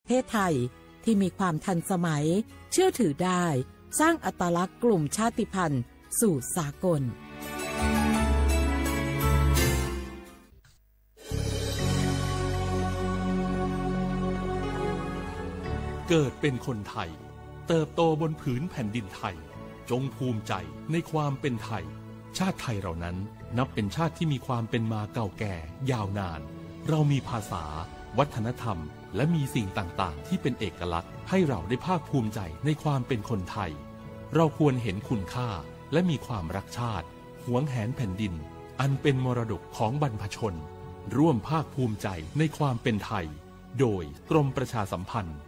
เพศไทยที่มีความทันสมัย เชื่อถือได้ สร้างอัตลักษณ์กลุ่มชาติพันธุ์สู่สากล เกิดเป็นคนไทย เติบโตบนผืนแผ่นดินไทย จงภูมิใจในความเป็นไทย ชาติไทยเรานั้นนับเป็นชาติที่มีความเป็นมาเก่าแก่ยาวนาน เรามีภาษา วัฒนธรรม และมีสิ่งต่างๆ ที่เป็นเอกลักษณ์ ให้เราได้ภาคภูมิใจในความเป็นคนไทย เราควรเห็นคุณค่า และมีความรักชาติ หวงแหนแผ่นดิน อันเป็นมรดกของบรรพชน ร่วมภาคภูมิใจในความเป็นไทย โดยกรมประชาสัมพันธ์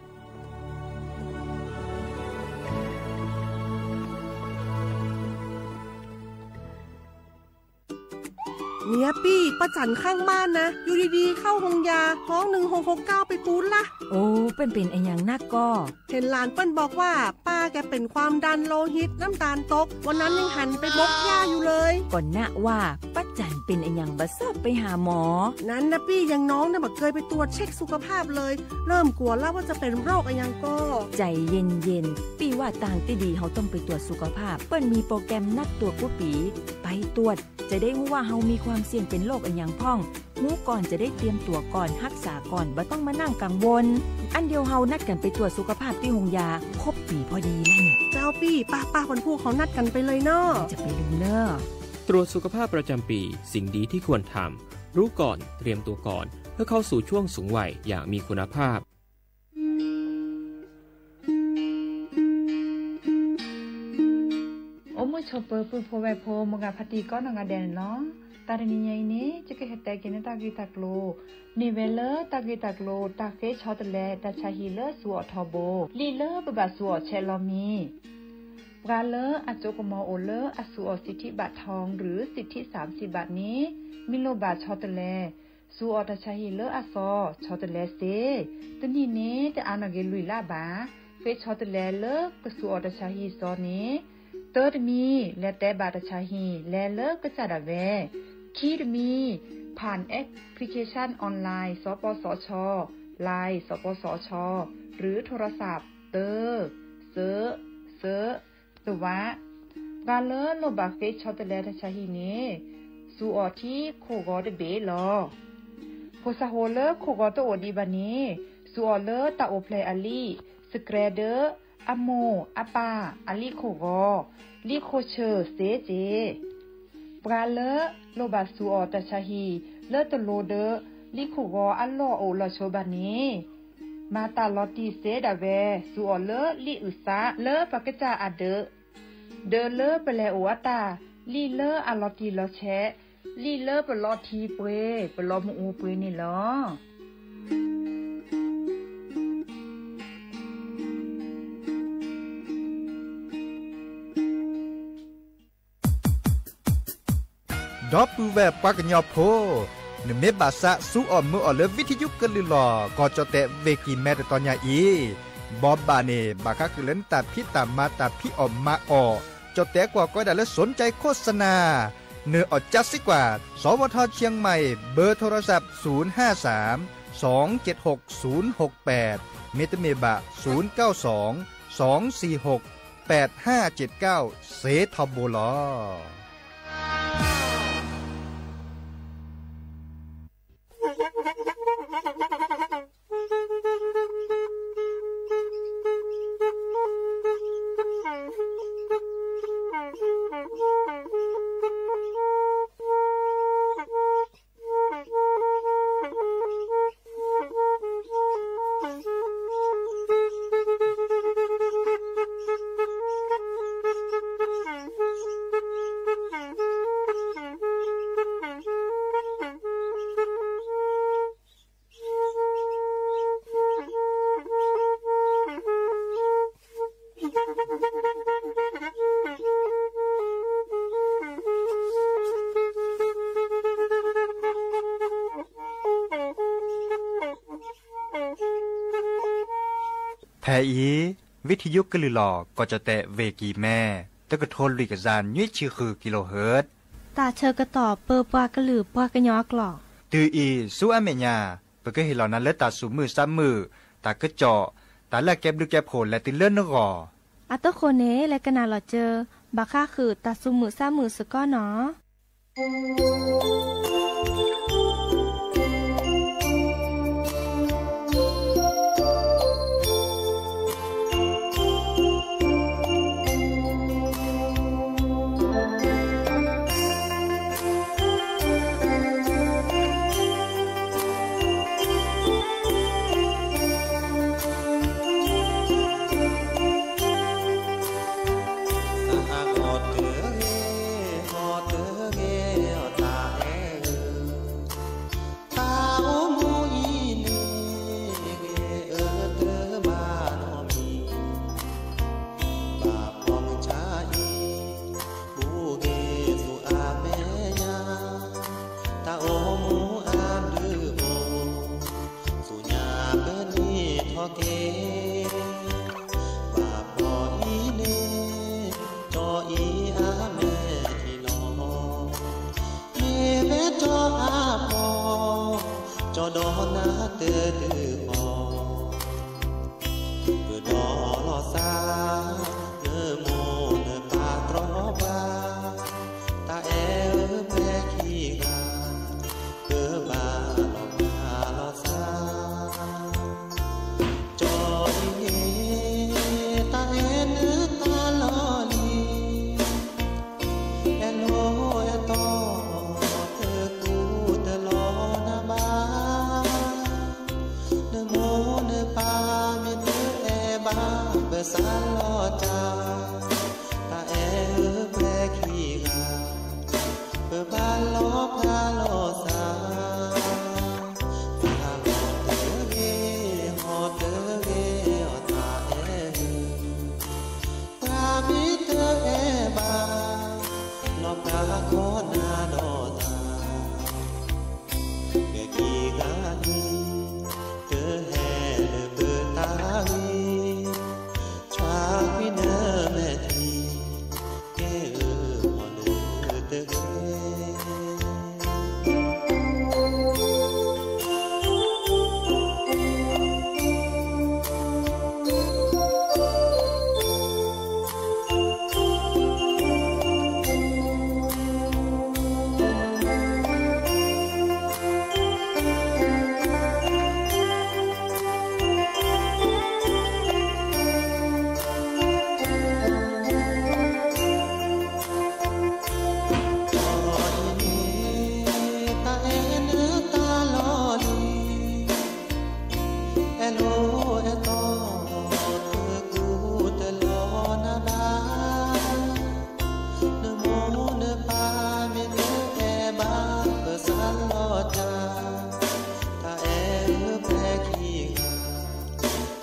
เนี่ยปี้ ป้าจั๋นข้างบ้านนะ อยู่ดีๆ เข้าโฮงยา ฮ้อง หนึ่งหกหกเก้า ไปปู๊ดละ โอ้ เปิ้นเป๋นอะหยังนักก่อ เห็นหลานเปิ้นบอกว่า ป้าแกเป็นความดันโลหิต น้ำตาลตก วันนั้นยังหันไปบกหญ้าอยู่เลย ก่อนนะว่า ป้าจั๋นเป๋นอะหยังบ่ชอบไปหาหมอ นั้นนะปี้ อย่างน้องเนี่ยบ่เคยไปตรวจเช็คสุขภาพเลย เริ่มกลัวแล้วว่าจะเป็นโรคอะหยังก่อ ใจเย็นๆ ปี้ว่าตางตี้ดีเฮาต้องไปตรวจสุขภาพ เปิ้นมีโปรแกรมนัดตรวจกู้ปี๋ ไปตรวจ จะได้ฮู้ว่าเฮามีความเสี่ยงเป็นโรคอะหยังพ่อง ฮู้ก่อนจะได้เตรียมตั๋วก่อน ฮักษาก่อน บ่ต้องมานั่งกังวล อันเดียวเฮานัดกั๋นไปตรวจสุขภาพตี้โฮงยา ครบปี๋พอดีแล้วเนี่ย เจ้าปี้ ป้าๆ วันพูกเฮานัดกั๋นไปเลยเนาะ จะไปลืมเน่อ ตรวจสุขภาพประจำปี สิ่งดีที่ควรทำ รู้ก่อน เตรียมตัวก่อน เพื่อเข้าสู่ช่วงสูงวัยอย่างมีคุณภาพ အိၣ်မုာ်ဆိးပၢၤ ပုၢ်ဖိဝဲၢ်ဖိ မိၢ်ဂၤဖါတံၢ်ကိးနီၢ်ဂၤဒဲးန့ၣ်လီၤ. တၢ်တနံၤညါအံၤန့ၣ် ယကဟဲတဲက့ၤန့ၢ်တၢ်ဂ့ၢ်တၢ်ကျိၤ န့ၢ်ဝဲလၢတၢ်ဂ့ၢ်တၢ်ကျိၤ တၢ်ဃ့ဆီတလဲ တၢ်ဆါဟံၣ်လၢစူၤအီၣ်ထီဘိ လံာ်လၢပဘၣ်စူၤအီၣ်ဆဲးလီၤမံၤ ပှၤလၢအစိကမီၤအိၣ်လၢအစူၤအီၣ် สิทธิบัตรทอง หรือ สิทธิสามสิบบาท န့ၣ် မ့ၢ်လိၣ်ဘၣ်ဆီတလဲ စူၤအီၣ်တၢ်ဆါဟံၣ်လၢအစီၤ ဆီတလဲစ့ တနံၣ်န့ၣ် တအါနီၢ်က့ၤလွံၢ်လါဘၣ်. ဃ့ဆီတလဲလၢကစူၤအီၣ်တၢ်ဆါဟံၣ်စီၤန့ၣ် တၢတမံၤ လဲၤတဲဘၣ်တၢ်ဆါဟံၣ် လဲၤလၢကစၢ်ဒၣ်ဝဲ ခံတမံၤ ผ่านแอปพลิเคชันออนไลน์ สปสช Line สปสช หรือโทรศัพท์ တၢ စၢ စၢ တဝး ပှၤလၢလိၣ်ဘၣ်ဃ့ဆီတလဲတၢ်ဆါဟံၣ်န့ၣ် စူၤအီၣ်ထံခိၣ်ဂီၤတဘ့ၣ်လီၤ. ဖိစၢ်ဖိလၢခိၣ်ဂီၤတအိၣ်ဒံးဘၣ်န့ၣ် စူၤအီၣ်လၢတၢ်အိၣ်ဖျဲၣ်အလံာ် စကြဲဒၢ အမိၢ်အပၢ်အလံာ်ခိၣ်ဂီၤ လံာ်ခိၣ်ဆၢၣ်စ့စ့ ပှၤလၢလိၣ်ဘၣ်စူၤအီၣ်တၢ်ဆါဟံၣ် လၢတလိၤဒၢ လံာ်ခိၣ်ဂီၤအလီၢ်အိၣ်လီၤဆိဘၣ်န့ၣ် မၤတၢ်လီၤတံၢ်စ့ဒၣ်ဝဲ စူၤအီၣ်လၢလံာ်အုၣ်သးလၢပကစၢ်အဒၢး ဒၢးလၢပလဲၤအိၣ်အတၢ် လံာ်လၢအလီၤတံၢ်လီၤဆဲး လံာ်လၢပလီၤထံပှ့ၤ ပလီၤမုၢ်အူပှ့ၤန့ၣ်လီၤ. ဒီပုၢ်ဝဲၢ်ပှၤကညီဖိ, နမ့ၢ်ဘၣ်သးစူၤအီၣ်မုာ်အီၣ်လၢ ဝံထယုကလုၢ်လီၤ ကီၢ်ကၠီၣ်တဲၣ်ဝ့ၢ်ကံၢ်မဲတတီၤညါအံၤ, ဘီဘၣ်န့ၣ် ဘၣ်ဃးဃုာ်လၢနတၢ်ဖံးတၢ်မၤတၢ်ဖံးအီၣ်မၤအီၣ်, ကၠီၣ်တဲၣ်ကွၢ်ကီဒၣ်လၢ สนใจโฆษณา နၢၤအီၣ်ကၠါစ့ကွၢ် สวท.เชียงใหม่ เบอร์โทรศัพท์ ศูนย์ห้าสาม สองเจ็ดหก ศูนย์หกแปด မ့တမ့ၢ်ဘၣ် ศูนย์เก้าสอง สองสี่หก แปดห้าเจ็ดเก้า စ့ထီဘိလီၤ. ဖဲအံၤ ဝံထယုကလုၢ်လီၤ ကီၢ်ကၠီၣ်တဲၣ်ဝ့ၢ်ကံၢ်မဲ တကထိလွံၢ်ကယၤနွံဆံဃု kilohertz တၢ်ဆၢကတီၢ်ပၢပှၤကလုာ်ပှၤကညီအကျိာ် တုၤအံၤဆူအမဲာ်ညါ ပကဟ့ၣ်လီၤနၤလၢတၢ်သူၣ်မုာ်သးမုာ် တၢ်ကစီၣ်, တၢ်လၢအကဲဘျုးကဲဖှိၣ်လဲၤတုၤလၢနဂီၢ်. အတခီန့ၣ် လဲၤကနၣ်လီၤစၢၤ ဘၣ်ဃးဃုာ်တၢ်သူၣ်မုာ်သးမုာ်စ့ၢ်ကီးနီၤ. သးဂီၤတဂ့ၤ, ဟီၣ်တဂ့ၤ, အတၢ်အဲၣ်ဧၢ, တၢ်အိၣ်မူအံၤန့ၣ် ဂ့ၤအၢတဘၣ်နီတမံၤ, ဘၣ်ဖှီၣ်မုၢ်ဆါအံၤ အိၣ်ဂ့ၤဆူအမဲာ်ညါ, တၢ်အိၣ်မူအဒုးအိၣ် ဆူညါပနံၣ်ထီၣ်က့ၤ, ဘၣ်ဖှီၣ်အံၤန့ၣ် ကၠီအံၤအမဲာ်ထံလီၤ, မ့ၢ်ဝဲကၠီအဖှီၣ်, ကၠီဒီးနၤတဒုးဃီၤ ပဒီးလီၤစၢ်, နမိၢ်နပၢ်တြီဘၣ်, တၢ်အဲၣ်ဧၢပှဲၤခံဂၤ, ပဘၣ်လီၤပၢ်လီၤစၢ်, ကၠီအံၤန့ၣ် တၢ်အဲၣ်နၤတၢ်လီၢ်လံၤ အဲၣ်လိာ်အဲၣ်တီ, တကူၣ်တလီၤနၤဘၣ်, နမိၢ်နပၢ်မ့ၢ်တအဲၣ်ဘၣ် ပစးလီၤတၢ်, တၢ်အဲၣ်ဧၢပှဲၤခံဂၤ, ပဘၣ်လီၤပၢ်လီၤစၢ်, သးဂီၤတဂ့ၤ, ဟီၣ်တဂ့ၤ, အတၢ်အဲၣ်ဧၢ ပှၤမ့ၢ်တအဲၣ်ဘၣ်, လီၤပၢ်ခီနၤဒီးသး, ပှဲၤခံဂၤန့ၣ် တဟဲလၢပတၢ်ဂ့ၤ, ဆှၢကွံာ်နမဲာ်ထံ, ကဲဧၢ မီၢ်လၢတဂ့ၤ အံၤန့ၣ် တၢ်အဲၣ်နၤတၢ်လီၢ်လံၤ, အဲၣ်လိာ်အဲၣ်တီ, တကူၣ်တလီၤနၤဘၣ်, နမိၢ်နပၢ်မ့ၢ်တအဲၣ်ဘၣ် ပစးလီၤတၢ်, တၢ်အဲၣ်ဧၢပှဲၤခံဂၤ,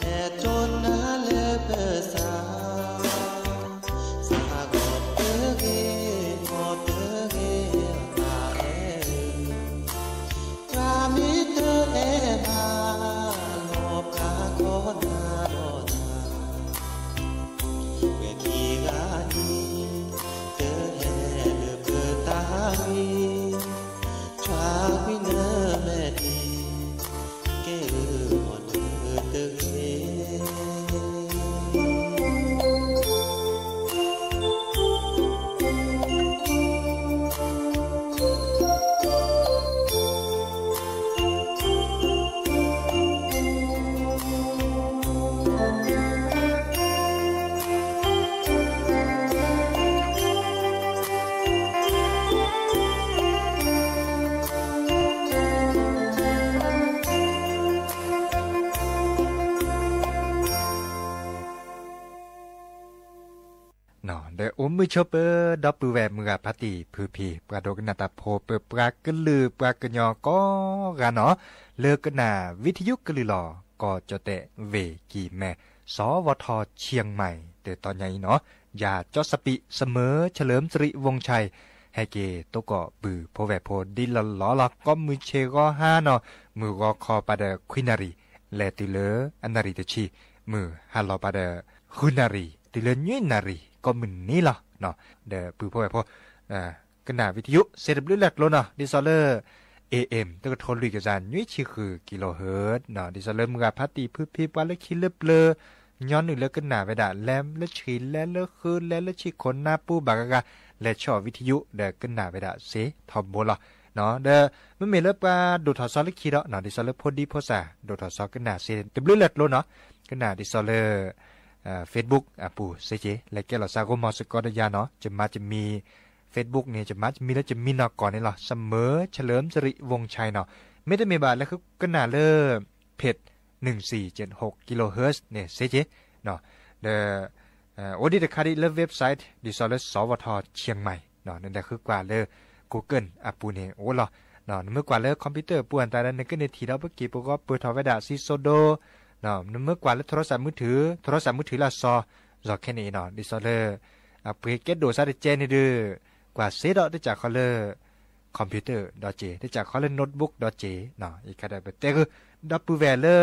အဲၣ်ဒိးနၤလၢပစၢ်, သးဂီၤတဂ့ၤ, ဟီၣ်တဂ့ၤ, တၢ်အဲၣ်ဧၢ ပှၤမ့ၢ်တအဲၣ်ဘၣ်, လီၤပၢ်ခီနၤဒီးသး, ပှဲၤခံဂၤန့ၣ် တဟဲလၢပတၢ်ဂ့ၤ, ဆှၢကွံာ်နမဲာ်ထံ, ကဲဧၢ မီၢ်လၢတဂ့ၤ ဒီးအိၣ်မုာ်ဆိပၢၤ ဒီပုၢ်ဝဲၢ်မုၢ်ဂၤဖါတံၢ်ဖုဖံ ပှၤဒိကနၣ်တၢ်ဖိ ပပှၤကလုာ်ပှၤကညီကိးဂၤနီၤ, လၢကနၣ်ဝံထယုကလုၢ်လီၤ ကီၢ်ကၠီၣ်တဲၣ် ဝ့ၢ်ကံၢ်မဲ စီၤဝီၤထီၣ် ခၠံၣ်မဲ တတီၤညါအံၤနီၤ, ယၤကၠီစပံး စမၢၢ် เฉลิมสิริวงศ์ชัย ဟဲက့ၤသကိးပုၢ်ဖိဝဲၢ်ဖိဒ်လီၤလီၤလီၤ ကိးမုၢ်ဆ့ၣ်ဂီၤဟါနီၤ, မုၢ်ဂီၤခီပၤဒီးခွံနၣ်ရံၣ် လဲၤတုၤလၢအနၣ်ရံၣ်တဆံ, မုၢ်ဟါလီၤပၤဒီး ဃုနၣ်ရံၣ် တုၤလၢနွံနၣ်ရံၣ် ကိးမုၢ်နံၤလီၤ. ဒီးပုၢ်ဖိဝဲၢ်ဖိ ကနၣ်ဝံထယု စဲးတဘျုးလၢ်ကျိၤနီၤ ဒ်သိးလၢ A M တကထိလွံၢ်ကယၤနွံဆံဃု kilohertz နီၤ. ဒ်သိးလၢမုၢ်ဂၤဖးတံၢ်ဖုဖံပှၤလၢခံလၢပျၢၤ ညီနုၢ်လၢကနၣ်ဝဲဒၣ် လဲၤလၢဆံး လဲၤလၢဃု လဲၤလၢဆံးခိၣ်နါပူၤဘၣ်ဂၤဂၤ လဲၤဆီၣ်ဝံထယုၣ် ဒီးကနၣ်ဝဲဒၣ်စ့ထီဘိလီၤ. ဒီးမ့မ့ၢ်လၢပှၤဒိၣ်ထီၣ်စီလၢခံဒီး ဒ်သိးလၢဖိဒံဖိသၣ် ဒိၣ်ထီၣ်စီကနၣ်စ့ တဘျုးလၢကျိနီၤ, ကနၣ်ဒ်သိးလၢ Facebook အပူၤစ့က့ၤ လဲၤကဲလီၤစးဂိမီၤစ့ၢ်ကီးဒီးယၤနီၤ. ယမါယမံၤ Facebook န့ၣ် ယမါယမံၤလၢယမံနီၢ်ကီၢ်န့ၣ်လီၤ. စမၢဆၢလၢစရံးဝိၣ်ဆဲနီၤ. မ့တမ့ၢ်ဘၣ်လၢဃုကနၣ်လၢ page နုၢ်စံၣ်ကၠ့ၣ်ဟူး kilohertz န့ၣ်စ့က့ၤ ဒီး အိၣ်ဒံးတခါဒံးလၢ website ဒ်သိးလၢ สวท เชียงใหม่ နလဲၤဃုကွၢ်လၢ Google အပူၤန့ၣ်အိၣ်လီၤ. နမ့ၢ်ကွၢ်လၢ computer အပူၤအတၢ်ဒီး နကန့ၢ်ထံၣ်ဒီးပက့ၤပဂီၢ်ပၢၢ်ထီၣ်ဝဲဒၣ်စံးစိဒိ, နမ့ၢ်ကွၢ်လၢ โทรศัพท์มือถือ โทรศัพท์มือถือလၢအစီ စီၤခဲန့ၣ်အံၤနီၤ ဒ်သိးလၢ အပှ့ၤကဲဒိၣ်စးတကဲန့ၣ်ဒီး ကွၢ်စ့ဒီးတကးခီလၢ computer ဒီးက့ၤ တကးခီလၢ notebook ဒီးက့ၤ အံၤခါဒီးပတဲဂုာ် ဒီပုၢ်ဝဲၢ်လၢ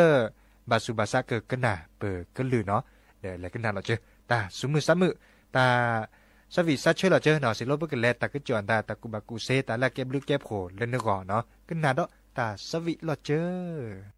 ဘၣ်ဆူးဘၣ်ဆါကကနၣ်ပကလုၢ်နီၤ, ဒီးလဲၤကနၣ်လီၤစၢၤ တၢ်ဆူးမုၢ်ဆါမုာ် တၢ် ဆၢဝံၣ်ဆၢဆၢလီၤစၢၤနီၤ, စံးလၢပကလဲၤတၢ်ကစီၣ်အတၢ် တၢ်ကူၣ်ဘၣ်ကူၣ်စ့ တၢ်လၢအကဲဘျုးကဲဖှိၣ်လၢနဂီၢ်နီၤ, ကနၣ်ဒီးတၢ်ဆၢဝံၣ်လီၤစၢၤ.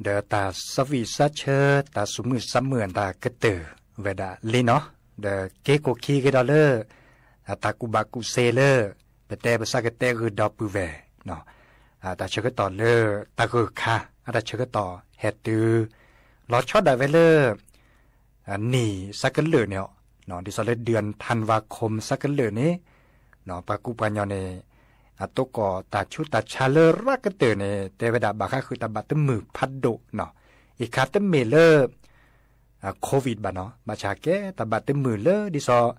ဒီးတၢ်စီဝံၣ်စီဆၢ တၢ်စူၣ်မုာ်စးမုာ်အတၢ်ကတၢၢ်ဝဲဒၣ်လံနီၤ, ဒီးက့ကိၣ်ခံက့ၤဒီးလၢ တၢ်ကူၣ်ဘၣ်ကူၣ်သ့လၢ ပတဲပဆၢကတဲဂုာ်ဒီပုၢ်ဝဲၢ် တၢ်ဆၢကတီၢ်လၢတၢ်ဂၢၢ်ခါ အတၢ်ဆၢကတီၢ်ဟဲတုၤ လီၤဆီဒၣ်ဝဲလၢ နံၣ်ဆါကလုာ်န့ၣ်အီၤ, ဒ်သိးလၢဒုၣ်ထၣ်ဝါခိၣ်ဆါကလုာ်န့ၣ် ပှၤကူပှၤညီန့ၣ် အတိကီၢ်တၢ်ဆူးတၢ်ဆါလၢရၣ်ကတၢၢ်န့ၣ် တဲဝဲဒၣ်ဘၣ်ဃးဃုာ်တၢ်ဘၣ်တမုာ်ဖးဒိၣ်နီၤ, အံၤခါတမ့ၢ်လၢ COVID ဘၣ်နီၤ, ဘၣ်ဆၣ်ကဲတၢ်ဘၣ်တမုာ်လၢဒ်သိး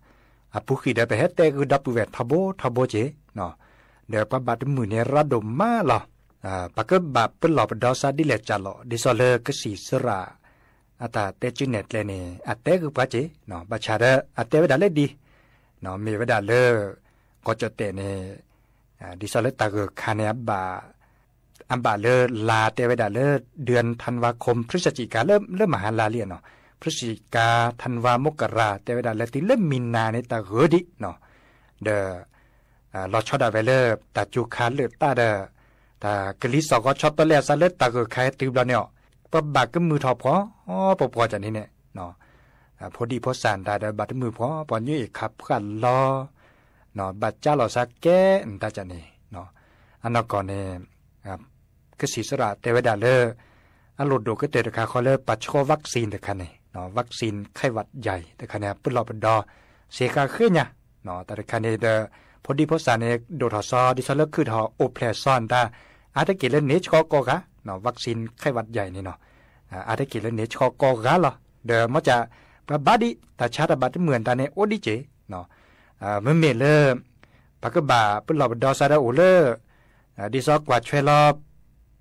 အပူၤဃံၢ်ဒီးပဟဲတဲဂုာ်ဒီပုၢ်ဝဲၢ်ထီဘိထီဘိက့ၤ ဒီးပှၤဘၣ်တမုာ်န့ၣ်ရၣ်ဒိၣ်မးလီၤ. ပကဘၣ်ပလီၢ်ပဒီစါဒ်လဲၣ်ကၢ်လီၤ ဒ်သိးလၢကစံၣ်စရၣ် အတၢ်တဲစုနဲၣ်ကျဲန့ၣ် အတဲဂုာ်ပှၤက့ၤ, ဘၣ်ဆၣ်ဒီးအတဲဝဲဒၣ်လၢဒ် မ့ၢ်ဝဲဒၣ်လၢ ကီၢ်ကၠီၣ်တဲၣ်န့ၣ် ဒ်သိးလၢတၢ်ဂၢၢ်ခါန့ၣ် အဘၣ်လၢလါတဲဝဲဒၣ်လၢ ဒုၣ်ထၣ်ဝါခိၣ် พฤศจิกา လၢမဟါလါလံနီၤ, พฤศจิกา ธันวา มกรา တဲဝဲဒၣ်လၢတုၤလၢမံနၤန့ၣ်တၢ်ဂၢၢ်ဒံးနီၤ, ဒီး လီၤဆီဒၣ်ဝဲလၢ တၢ်စူၤခါလၢာ်တၢ်ဒီး တၢ်ကလံၤစိးကီဆီတလဲအသးလၢတၢ်ဂၢၢ်ခါဟဲတုၤဘျီန့ၣ်အီၤ, ပှၤဘၣ်ကမုာ်ထီၣ်ဖှီၣ် ပှၤပှီၤကန့ၣ်န့ၣ် ဖိဒံဖိသၣ်တၢ်ဒီးဘၣ်တမုာ်ဖှီၣ် ပှၤညွံအ့ၣ်ခးဖှၣ်လီၤ, ဘၣ်ကၢ်လီၤသးကဲနတၢ်ကန့ၣ်, အနီၢ်ကီၢ်န့ၣ် ကစံၣ်စရၣ်တဲဝဲဒၣ်လၢ အလိၣ်ဒိၣ်ကတၢၢ်တခါဃီလၢပှၤဆှီ vaccine တခါန့ၣ်, vaccine ไข้หวัดใหญ่ တခါန့ၣ် ပလီၢ်ပဒီ စ့ဃါဃ့ညါ, တၢ်တခါန့ၣ်ဒီး ဖိဒံဖိသၣ်န့ၣ် ဒိၣ်ထီၣ်စီ ဒ်သိးလၢခုၣ်ထီၣ်အိၣ်ဖျဲၣ်စီနတၢ် အါတက့ၢ်လၢန့ၣ်ဆှီကိးဂၤ, vaccine ไข้หวัดใหญ่ န့ၣ်နီၤ, အါတက့ၢ်လၢန့ၣ်ဆှီကိးဂၤလီၤ, ဒီးမ့ၢ်က ပှၤဘၣ်ဒံး တၢ်ဆါတၢ်ဘၣ်တမုာ်အတၢ်န့ၣ် အိၣ်ဒံးက့ၤ, မ့မ့ၢ်လၢ ပကဘၣ်ပလီၢ်ပဒီစါဒီးအိၣ်လၢ ဒ်သိးကွၢ်ဆွဲလီၤ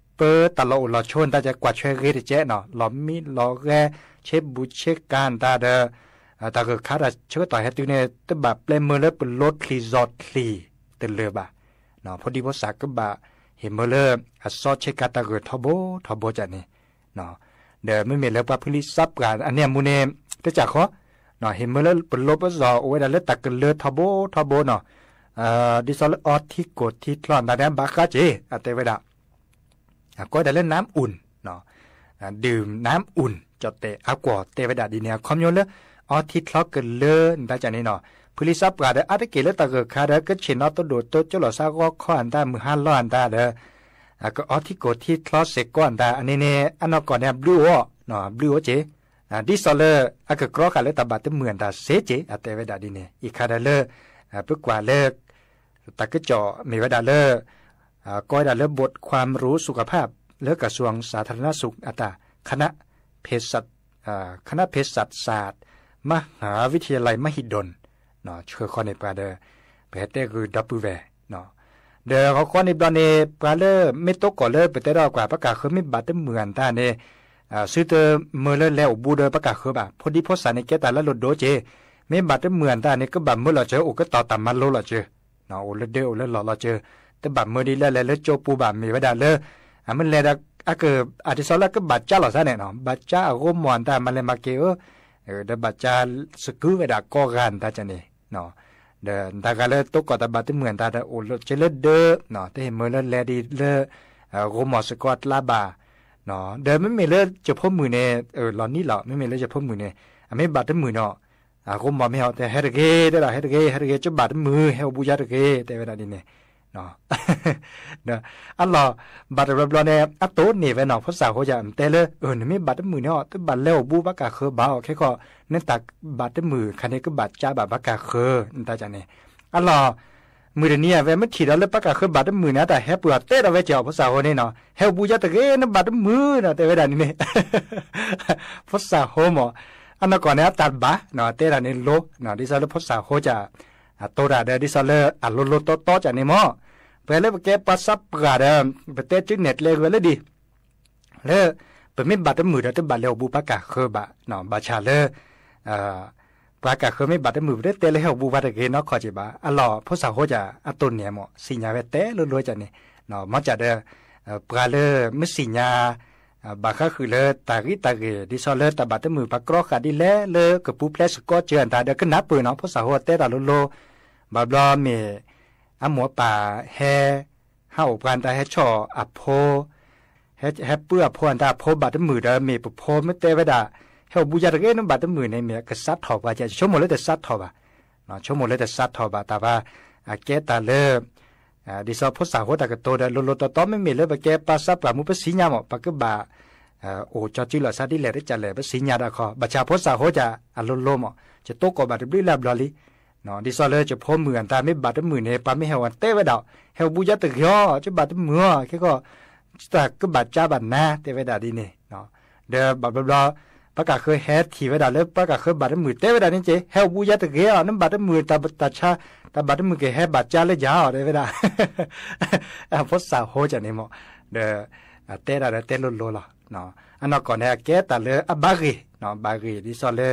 ပတၢ်လီၢ်အိၣ်လီၢ်ဆိ နတၢ်ကကွၢ်ဆွဲဂ့ၤတကဲးနီၤ, လီၤမံလီၤဂဲၤ ဆ့ဘူးဆ့ကၤနတၢ်ဒီး တၢ်ဂၢၢ်ခါတၢ်ဆၢကတီၢ်ဟဲတုၤန့ၣ် တဘၣ်ပျဲမုာ်လၢပလိချံၣ်စီချံၣ်တလၢာ်ဘၣ်, ဖိဒံဖိသၣ်ကဘၣ်ဟ့ၣ်မုာ်လၢ အစီဆ့ကၤတၢ်ဂၢၢ်ထီဘိထီဘိကန့ၣ်, ဒီးမ့မ့ၢ်လၢပှၤဖုလံစးပှၢ်အန့ၣ်အမူန့ၣ် တကးဃီ ဟ့ၣ်မုာ်လၢပလိပစီၣ်အိၣ်ဝဲဒၣ်လၢတၢ်ကလၢထီဘိထီဘိနီၤ, ဒ်သိးလၢအီထံကိၣ်ထံချီနတၢ်န့ၣ် ဘၣ်ဃးက့ၤ အတဲဝဲဒၣ် ကိးဝဲဒၣ်လၢ น้ำอุ่น ดื่มน้ำอุ่น ကၠီၣ်တဲၣ်အကွီၢ်တဲဝဲဒၣ်ဒ်န့ၣ် အခီပညီလၢ အီထံချီကလၢနတၢ်ကန့ၣ်နီၤ, ဖုလံစးပှၢ်ဒီးအါတက့ၢ်လၢတၢ်ဂၢၢ်ခါဒီး ကဆ့ၣ်နီၤတဒိၣ်တိကၠိလိာ်သးဂီၤခီအတၢ် မုၢ်ဟါလီၤအတၢ်ဒီး ကအီထံကိၣ်ထံချီစ့ၢ်ကီးအတၢ် အန့ၣ်န့ၣ် အနီၢ်ကီၢ်န့ၣ် အဘျုးအိၣ် ဘျုးအိၣ်က့ၤ ဒ်သိးလၢ အကကြီဃာ်လၢတၢ်ဘၣ်တမုာ်အတၢ်စ့က့ၤ အတဲဝဲဒၣ်ဒ်န့ၣ် အံၤခါဒီးလၢ ပကွၢ်လၢ တၢ်ကစီၣ်မ့ၢ်ဝဲဒၣ်လၢ ကိးဝဲဒၣ်လၢ บทความรู้สุขภาพ လၢ กระทรวงสาธารณสุข အတၢ် คณะเภสัช คณะเภสัชศาสตร์ มหาวิทยาลัยมหิดล ဆှၢဃီန့ၢ်ပှၤဒီး ပဟဲတဲဂုာ်ဒီပုၢ်ဝဲၢ် ဒီးဂီၤခီန့ၣ်ဘျီန့ၣ် ပှၤလၢမ့ၢ်တိကီၢ်လၢပတဲထီၣ်ကွၢ် ဘၣ်ကၢ်ဃၢမ့ၢ်ဘၣ်တမုာ်အတၢ်န့ၣ် သုတမၢလၢလဲၤအိၣ်ဘူးဒီးဘၣ်ကၢ်ဃၢဘၣ်. ဖိဒံဖိသၣ်န့ၣ်ကဲတၢ်လၢလိၣ်ဒိက့ၤ, မ့ၢ်ဘၣ်တမုာ်အတၢ်န့ၣ် ကဘၣ်မၢလီၤစၢၤ အိၣ်ကတီၤတၢ်မၤလိလီၤစၢၤ, အိၣ်လၢဒၢအိၣ်လၢလီၢ်လီၤစၢၤ, တဘၣ်မၢဒ်လၢလဲၤလၢကၠိပူၤဘၣ် မ့ၢ်ဝဲဒၣ်လၢ အမ့ၢ်လဲၤဒီး အက အဒ်သိးလၢကဘၣ်ကၢ်လီၤသးန့ၣ် ဘၣ်ကၢ်အဂီၢ်မီၢ်အတၢ်မၤလဲၤမၤက့ၤဧၢ ဒီးဘၣ်ကၢ်စကုဝဲဒၣ်ကိးဂၤနတၢ်န့ၣ် ဒီးတၢ်ဂၤလၢတိကီၢ်တၢ်ဘၣ်တမုာ်အတၢ်ဒီး အိၣ်လၢကၠိလၢဒၢ တဟ့ၣ်မၢလၢလဲၤဒ်လၢ ဂီၢ်မီၢ်စ့ၢ်ကီးအကျါဘၣ်, ဒီးမ့မ့ၢ်လၢယဖိမုၣ်န့ၣ် လီၤနံၣ်လီၤ မ့မ့ၢ်လၢယဖိမုၣ်န့ၣ် အမ့ၢ်ဘၣ်တမုာ်ဒီး ဂီၢ်မီၢ်မ့ၢ်ဟီတဲ ဟဲတဂ့ၤ တဲဒၣ် ဟဲတဂ့ၤ ဟဲတဂ့ၤ ကဘၣ်တမုာ် ဟဲအိၣ်ဘူးယၤတဂ့ၤ တဲဝဲဒၣ်ဒ်န့ၣ် အလီၢ် ဘၣ်တဘျီဘျီန့ၣ် အတိၢ်န့ၢ်ဝဲနီၤ ဖိသၣ်ဃိယၤ မ့ၢ်တဲလၢ နမ့ၢ်ဘၣ်တမုာ်န့ၣ်အီၤ တဘၣ်လဲၤအိၣ်ဘူးဘၣ်ကၢ်ဃၢဘၣ်အီၤ ခဲခီ နတၢ်ဘၣ်တမုာ်ခါန့ၣ် ကဘၣ်ကၢ်ဘၣ်ဘၣ်ကၢ်ဃၢ နတၢ်န့ၣ် အလီၢ် မုၢ်တနံၤအဝဲမ့ၢ်ထံၣ်ဒီးလၢဘၣ်ကၢ်ဃၢဘၣ်တမုာ်န့ၣ် အတၢ်ဟဲပှၤတဲဒီးဝဲက့ၤအီၤ ဖိသၣ်ဃိန့ၣ်နီၤ ဟဲအိၣ်ဘူးယၤတဂ့ၤ နဘၣ်တမုာ်နီၤ တဲဝဲဒၣ်န့ၣ်န့ၣ် ဖိသၣ်ဃိမး အနီၢ်ကီၢ်န့ၣ် အတၢ်ဘၣ် တဲဒၣ်န့ၣ်လိ ဒ်သိးလၢဖိသၣ်ဃိက အတိၢ်တၢ်ဒီး ဒ်သိးလၢအလိၤလိၤတီတီကန့ၣ်မး ပှၤလၢပကဲပှၤစးပှၢ်ဒီး ပတဲစုနဲၣ်ကျဲဂ့ၤလၢဒ် လၢ ပမ့ၢ်ဘၣ်တမုာ်ဒီး တဘၣ်လဲၤအိၣ်ဘူးပှၤကၢ်ဃၢဘၣ် ဘၣ်ဆၣ်လၢ ပှၤကၢ်ဃၢမ့ၢ်ဘၣ်တမုာ် ပတတဲလၢဟဲအိၣ်ဘူးပှၤတဂ့ၤနီတခီက့ၤဘၣ် အလီၢ်ဖိသၣ်ဃိက အတိၢ်န့ၢ်မး သ့ၣ်ညါဝဲတဲလိၤလိၤကန့ၣ် မ့ၢ်ကဒီး ပှၤလၢမ့ၢ်သ့ၣ်ညါ ဘၣ်ဃးဃုာ်လၢတၢ်ဂံၢ်တၢ်ဂ့ၢ် ဒ်သိးလၢတၢ်ဘၣ်တမုာ် ပှၤကြီဃာ်ဒ်လဲၣ်လၢကပူၤဖျဲးစ့ၢ်ကီးစၢၤအတၢ်ဒီးကနၢ်ပၢၢ်နီၤ ဖိသၣ်ဃိတဲတၢ်လိၤလိၤ ဘၣ်ဘျီမ့ၢ် အမိၢ်အပၢ်ဟဲ ဟးအိၣ်ပှၤတၢ်ဟဲဆီၣ်အဖိ ဟဲပုၢ်အဖိအတၢ်အဖိဘၣ်တမုာ်ဒီး မ့ၢ်ပဖိမ့ၢ်တဲဝဲဒၣ် ဟဲအိၣ်ဘူးယါတဂ့ၤ နဘၣ်တမုာ်န့ၣ် မ့ၢ်ကစးထီၣ်ပှၤက ဆိကမိၣ်လၢတစးထီၣ်ဘၣ်, ဆိကမိၣ်လၢတစးထီၣ်ဘၣ် တၢ်ဘၣ် အကဲတၢ်လၢ ဒ်သိးဖိသၣ်ဟိတၢ်ကတိၤဒီး လိၤလိၤတီတီ မ့မ့ၢ်လၢပကဲပှၤသးပှၢ်မူ ပသ့ၣ်ညါမး ပကဘၣ် အိၣ်ကၠီစုလီၤသးဒ်လဲၣ်တကလဲၣ် ပသ့ၣ်ညါတၢ်ခီ ဘၣ်ဆၣ်ဖိသၣ်ဟိတၢ်အလိၤလိၤမး ယတိၢ်ကီၢ်ဘၣ်တဘျုးလၢ်ဘျီလံ ဒ်သိးလၢယဖိမုၣ်အတၢ်မ့ၢ်ဘၣ်တမုာ်န့ၣ် ပှၤမ့ၢ်ဟဲဝဲတဲဝဲဒၣ် ဟဲအိၣ်ဘူးယါတဂ့ၤအီၤ ယဘၣ်တမုာ်အီၤ ခဲကီၢ် တၢ်ကဘၣ်ကၠါဘၣ်နၤ တဲဝဲဒၣ်ဒ်န့ၣ် ဒီးဘၣ်ဘျီဘျီ ပှၤကၢ်ဃၢဟဲထံၣ်ဝဲဒၣ်လၢ ပှၤကၢ်ဃၢဘၣ်တမုာ်တဲဝဲဒၣ်န့ၣ်က့ ဟဲအိၣ်ဘူးယါတဂ့ၤအီၤ နဘၣ်တမုာ်တၢ်တၢ်ဆါ တၢ်ဘၣ်တမုာ်ကဟဲဘၣ်ကၠါလၢယၤအီၤ တဲဝဲဒၣ် ဖိသၣ်ဟိကန့ၣ်မး ဒီး တဲဒၣ်ဒီးတဲလိၤလိၤလီၤ အနီၢ်ကီၢ်န့ၣ် အကဲတၢ်လၢအဘၣ်ဂ့ၤ ဘၣ်ဂ့ၤဒ်သိးလၢ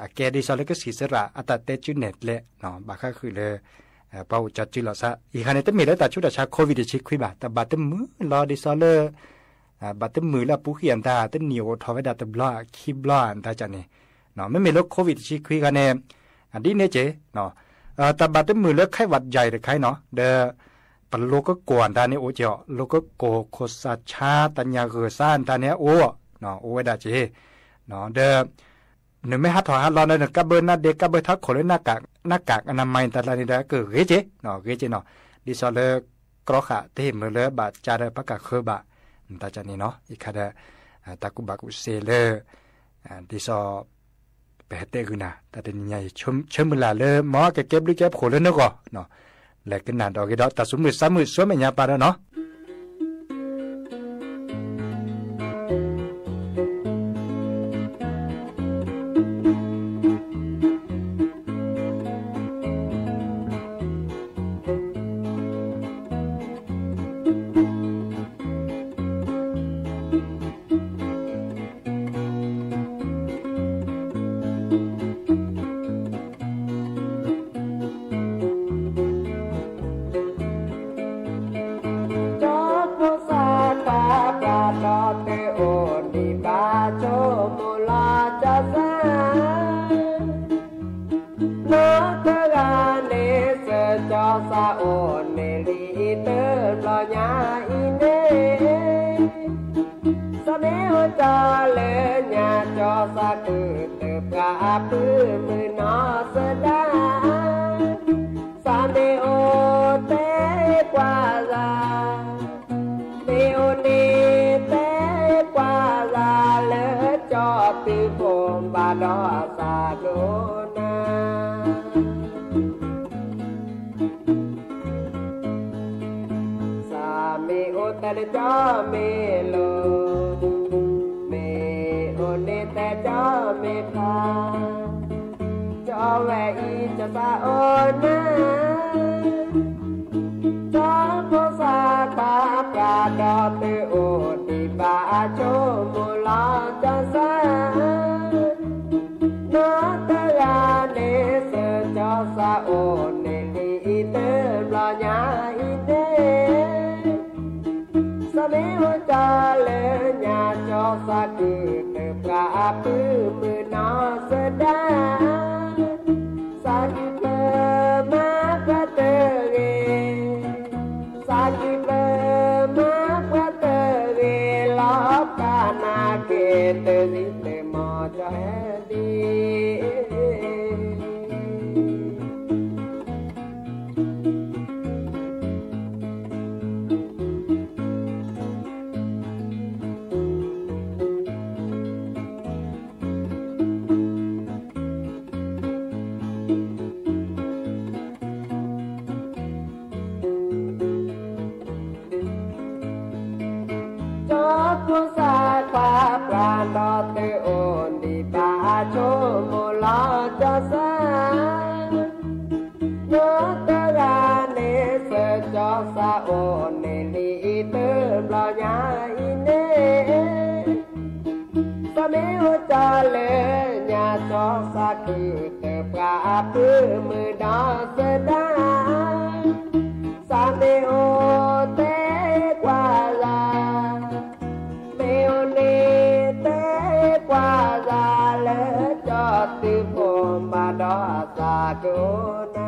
အကဲဒ်သိးလၢကစံၣ်စရၣ်အတၢ်တဲစုနဲၣ်ကျဲ ဘၣ်ဃးဃုာ်လၢ ပှၤအိၣ်ကၠီစုလီၤသး အံၤခါန့ၣ် တမ့ၢ်လၢတၢ်ဆူးတၢ်ဆါ COVID တဆံခွံဘၣ် တၢ်ဘၣ်တမုာ်လီၤဒ်သိးလၢ ဘၣ်တမုာ်လၢအပူၤဃံအတၢ် တနံၣ်အိၣ်ထီၣ်ဝဲဒၣ်တဘျီခံဘျီအတၢ်ကန့ၣ် မ့မ့ၢ်လၢ COVID တဆံခွံခါန့ၣ် ဒ်န့ၣ်က့ တၢ်ဘၣ်တမုာ်လၢ ไข้หวัดใหญ่ တခါအံၤနီၤ ဒီး ပလိကကိၢ်အတၢ်န့ၣ်အိၣ်က့ၤအီၤ လိကကိၢ်ခိၣ်သၣ်ဆါ တၢ်ညၣ်ဂိၢ်သါအတၢ်န့ၣ်အိၣ် အိၣ်ဝဲဒၣ်က့ၤ ဒီး နမ့ၢ်ဟးထီၣ်ဟးလီၤဒီး နကးဘၢနါဒ့ ကးဘၢထးခိၣ်လၢ หน้ากากอนามัย တၢ်လၢန့ၣ်ဒီး ကဂ့ၤက့ၤ ဂ့ၤက့ၤနီၤ ဒ်သိးလၢ ကြီဃာ်တဟ့ၣ်မုာ်လၢဘၣ်ကၠါဒီးပှၤကၢ်ဃၢဘၣ် တၢ်ကန့ၣ်နီၤ အံၤခါဒီး တၢ်ကူၣ်ဘၣ်ကူၣ်သ့လၢ ဒ်သိး ပဟဲတဲဂုာ်နၤ တၢ်တနံၤညါအံၤ ဆၢမုၢ်လၢ်လၢ မ်ကကဲဘျုးကဲဖှိၣ်လၢနဂီၢ် လဲၤကနၣ်ဒီးဂ့ၤဒီး တၢ်သူၣ်မုာ်သးမုာ် ဆူမဲာ်ညါပၢ်ဒီးနီၤ ကၠီဖိသၣ်ခွါပှၤဒီးသုအိၣ်ဒံးဘၣ် ဆိကမိၣ်လီၤကၠီသး နီၢ်တဂၤန့ၣ် စၢၤကၠီသးအိၣ်န့ၣ်လံ တဘျီညါအံၤန့ၣ် သးမ့ၢ်အိၣ်ကၠီလၢညါ ကၠီသးကုၢ်တပှၢ်အပုၢ်မုၢ်နီၢ်သဒါ သးမ့ၢ်အိၣ်တဲကွၢ်သး မ့ၢ်အိၣ်န့ၣ်တဲကွၢ်သးလၢ ကၠီသုးဖိဘၣ်ဒီးသးဒိၣ်နၤ သးမ့ၢ်အိၣ်တဲလၢကၠီမ့ၢ်လိၤ, မ့ၢ်အိၣ်န့ၣ်တဲကၠီမ့ၢ်ဖျါ, ကၠီဝဲအံၤကၠီသးအိၣ်နၤ, ကၠီဖိသၣ်ခွါပှၤဒီးသုအိၣ်ဒံးဘၣ် ဆိကမိၣ်လီၤကၠီသး နီၢ်တဂၤန့ၣ် စၢၤကၠီသးအိၣ်န့ၣ်လံ တဘျီညါအံၤန့ၣ်, သးမ့ၢ်အိၣ်ကၠီလၢညါ ကၠီသးကုၢ်တပှၢ်အပုၢ်မုၢ်နီၢ်သဒါ, သးကုၢ်ပၢမါပှၤတဂ့ၤ, သးကုၢ်ပၢမါပှၤတဂ့ၤ လီၤပှၤနာ်က့ၤတဂ့ၤ တမီၤကၠီဟဲဒံး ကၠီဖိသၣ်ခွါပှၤဒီးသုအိၣ်ဒံးဘၣ် ဆိကမိၣ်လီၤကၠီသး, နီၢ်တဂၤန့ၣ် စၢၤကၠီသးအိၣ်န့ၣ်လံ တဘျီညါအံၤန့ၣ် သးမ့ၢ်အိၣ်ကၠီလၢညါ ကၠီသးကုၢ်တပှၢ်အပုၢ်မုၢ်နီၢ်သဒါ, သးမ့ၢ်အိၣ်တဲကွၢ်သး, မ့ၢ်အိၣ်န့ၣ်တဲကွၢ်သးလၢ ကၠီသုးဖိဘၣ်ဒီးသးဒိၣ်နၤ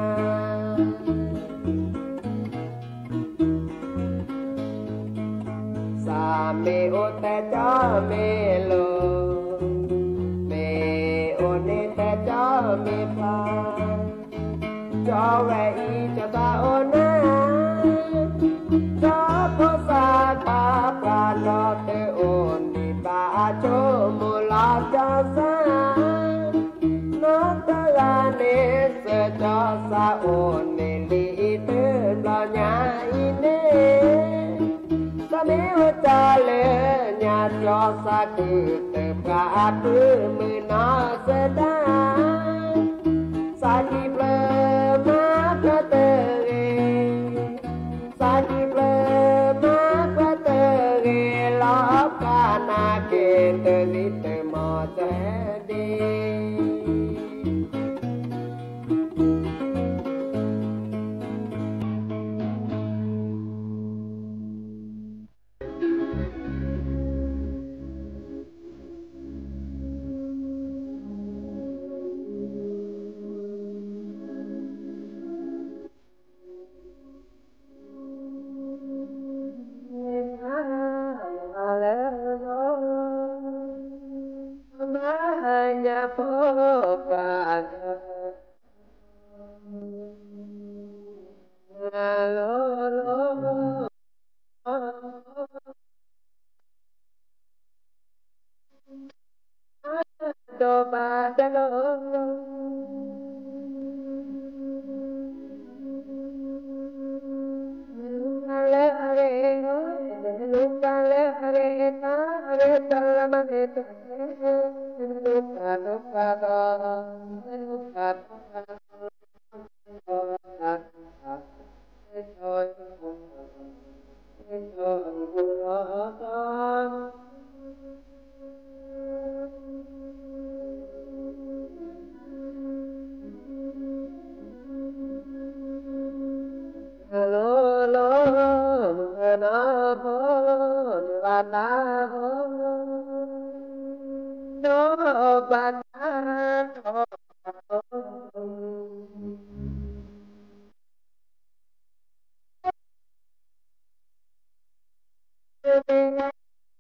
သး မ့ၢ်အိၣ်တဲကၠီမ့ၢ်လိၤ, မ့ၢ်အိၣ်န့ၣ်တဲကၠီမ့ၢ်ဖျါ, ကၠီဝဲအံၤကၠီသးအိၣ်နၤ, ကၠီဖိသၣ်ခွါပှၤဒီးတအိၣ်န့ၣ်ဘၣ်အဆိကမိၣ်လီၤကၠီသး, နီတဂၤန့ၣ်စၢၤကၠီသးအိၣ်န့ၣ်လံတဘျီညါအံၤန့ၣ် သးမ့ၢ်အိၣ်တၢ်လၢညါကၠီသးခုတပှၤအပုၢ်မုၣ်နီၢ်သဒါ, သးကံၢ်ပျၢၤမၤပှၤတဂ့ၤ, သးကံၢ်ပျၢၤမၤပှၤတဂ့ၤ လီၤပှၤနာ်က့ၤတဂ့ၤတမီၤတဒ့ ဒီးဘၣ်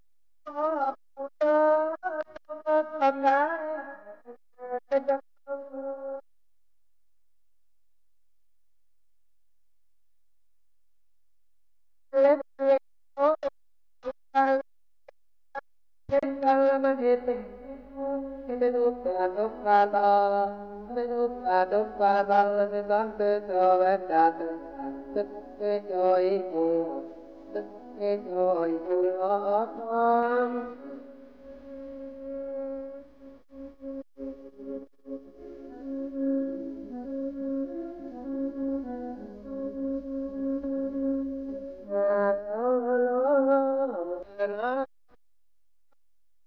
တၢ်လီၤ မ့ၢ်လူၤပှၤလၢအဂ့ၤ, မ့ၢ်လူၤပှၤလၢအဂ့ၤ, တၢ်ဂ့ၤတၢ်လၢမ့ၢ်တၢ်ဂ့ၤ, မ့ၢ်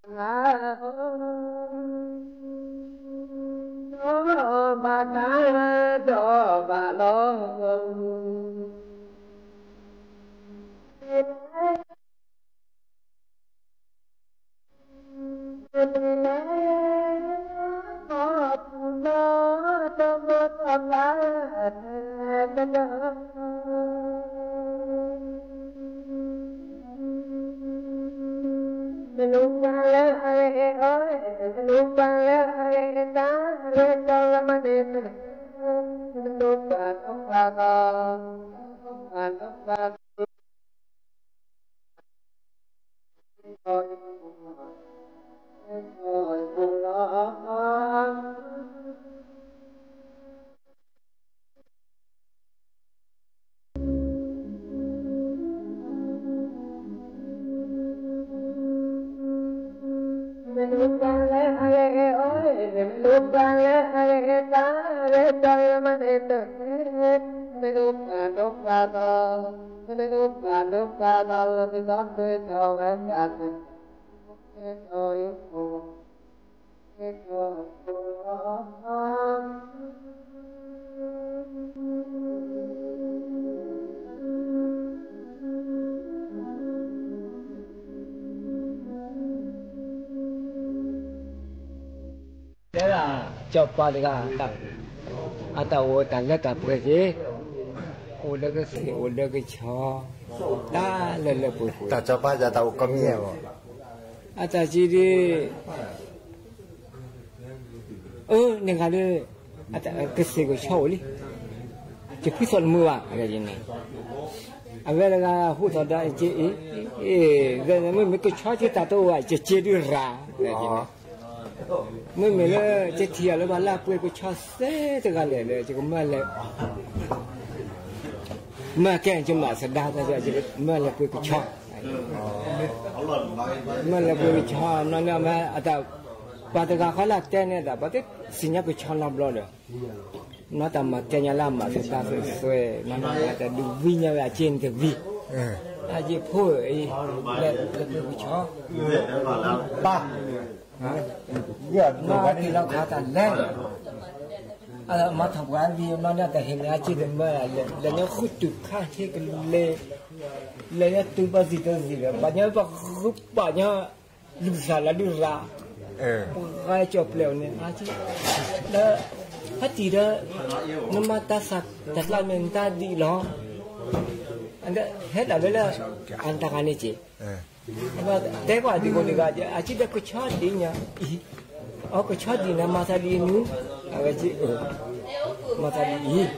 လူၤပှၤဒီးပှၤဒီး, မ့ၢ်လူၤပှၤဒီးပှၤဒီး မ့ၢ်လူၤပှၤလၢအဂ့ၤ, မ့ၢ်လူၤပှၤလၢအဂ့ၤ, တၢ်ဂ့ၤတၢ်လၢမ့ၢ်တၢ်ဂ့ၤ, မ့ၢ်လူၤပှၤဒီးပှၤဒီး, မ့ၢ်လူၤပှၤဒီးပှၤဒီး မ့ၢ်လူၤပှၤလၢအဂ့ၤ, မ့ၢ်လူၤပှၤလၢအဂ့ၤ, တၢ်ဂ့ၤတၢ်လၢမ့ၢ်တၢ်ဂ့ၤ, မ့ၢ်လူၤပှၤဒီးပှၤဒီး, မ့ၢ်လူၤပှၤဒီးပှၤဒီး လၢမ့ၢ်ဒီးဒၢထီၣ်ဝဲတၢ်သ့ၣ် တဲဒၣ် စီၤပၤတဂၤ အတၢ်အိၣ်တၢ်လၢတၢ်ပှဲၤက့ၤ, အိၣ်လၢကသ့ၣ်အိၣ်လၢကဆီ တၢ်လၢလၢပှဲၤပှဲၤ တၢ်ကၠီပၢ်ယၤတၢ်အိၣ်ကီမ့ၢ်ဧါဘၣ်, အတၢ်ကံဒ် အၢ န့ၣ်ဂၤဒီး ကသ့ၣ်ကဆီအိၣ်လံ, ယဖုသီၣ်တမုာ်ဘၣ်န့ၣ်, အဝဲတဂၤဟူးထီၣ်ဒီးက့အ့ၣ်, မ့မ့ၢ်ကဆီက့တၢ်တအိၣ်ဘၣ် ယက့ဒုးရၤ, မ့မ့ၢ်လၢကထံၣ်အီၤလၢပှၤလၢပှဲၤကဆီသ့တဂၤလဲၣ်လၢ ယကမၢလဲၤ မၢကဲ ယမၤစဒါသး ယမၢလဲၤပှ့ၤကဆီ, မၢလဲၤပှ့ၤကဆီ နီၢ်လၢအမ့ၢ်အတၢ် ပှၤတဂၤဃီလၢတဲန့ၣ်ဒီး ပှၤတသ့ၣ်ညါကဆီနီတဘျီဒီး, နီၢ်တၢ်မၤကဲညါလၢအမၤစဒါသွဲၣ်သွဲၣ် နီၢ်နီၢ်တၢ်ဒုးဝံၤညါဝဲအစ့န့ၣ်တဝံၤ, အယ့ၢ်ဖိအံၤ လဲၤပှ့ၤကဆီ ပၢ် နီၢ်တ့ၢ်လီၤခီတၢ်လဲၣ်, မၤထီၣ်ပှၤဝံၤ နီၢ်န့ၣ်တၢ်ဟ့ၣ်န့ၣ် အစ့တမၢ လဲၤညါဃုတုၤခါဟ့ၣ်ကလဲၤ, လဲၤညါတုၤပှၤစံၣ်တစံၣ်ဒီး ဘၣ်ညါပှၤဃုပာ်ညါ လူၤသးလၢဒုးရၤ, ပှၤဂၤကၠီၣ်ပျဲၢ်အီၤန့ၣ် ဒီး ဖါတံၢ်ဒီး နမၤတၢ်သးတၢ်ကျါန့ၣ် နတၢ်ဒ်အံၤလီၤ, ဟဲဒၣ်ဝဲလၢ အတၢ်ဂၤန့ၣ်က့ၤ တဲကွၢ်ဒံးကိးဒံးဂၤ အစ့ဒီးကဆီဒ်ညါအံၤ, အကဆီဒ်န့ၣ် မၤသးဒ်အံၤနုၤ, အဝဲစ့ မၤသးဒ်အံၤ, ဒီး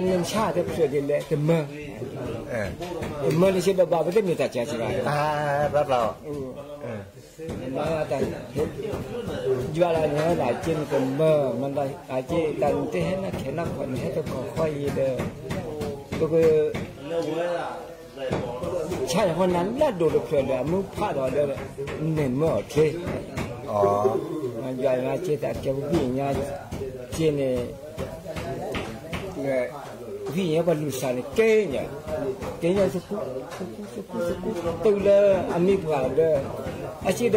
နဆါတဖျၢၣ်ဒ်လဲၣ်တမၢ, တမၢတဆ့ဒီးဘၣ်ပတမ့ၢ်တၢ်ကၢ်စ့ၢ်ကီး တၢ် ယွၤလၢန့ၣ် အစ့န့ၣ်တမၢ, အစ့တၢ်နတဟဲနၢ်ခဲနၢ်ခီန့ၣ် ဟဲတကီၢ်ခီအံၤဒီး ပက ဆါယၤဃီနၤလၢဒိၣ်တဖျၢၣ်ဒီး အမုၢ်ဖးဒီးဒီး န့ၣ်မၢအီၤချ့, ယွၤအစ့တၢ်ကဲပဂံၢ်ညါစ့န့ၣ် ပဂံၢ်ညါပှၤလူၤစၢ်န့ၣ် ကဲညါ, ကဲညါသကူ, သကူသကူသကူ တုၤလၢအမ့ၢ်ပှၤဒီး အစ့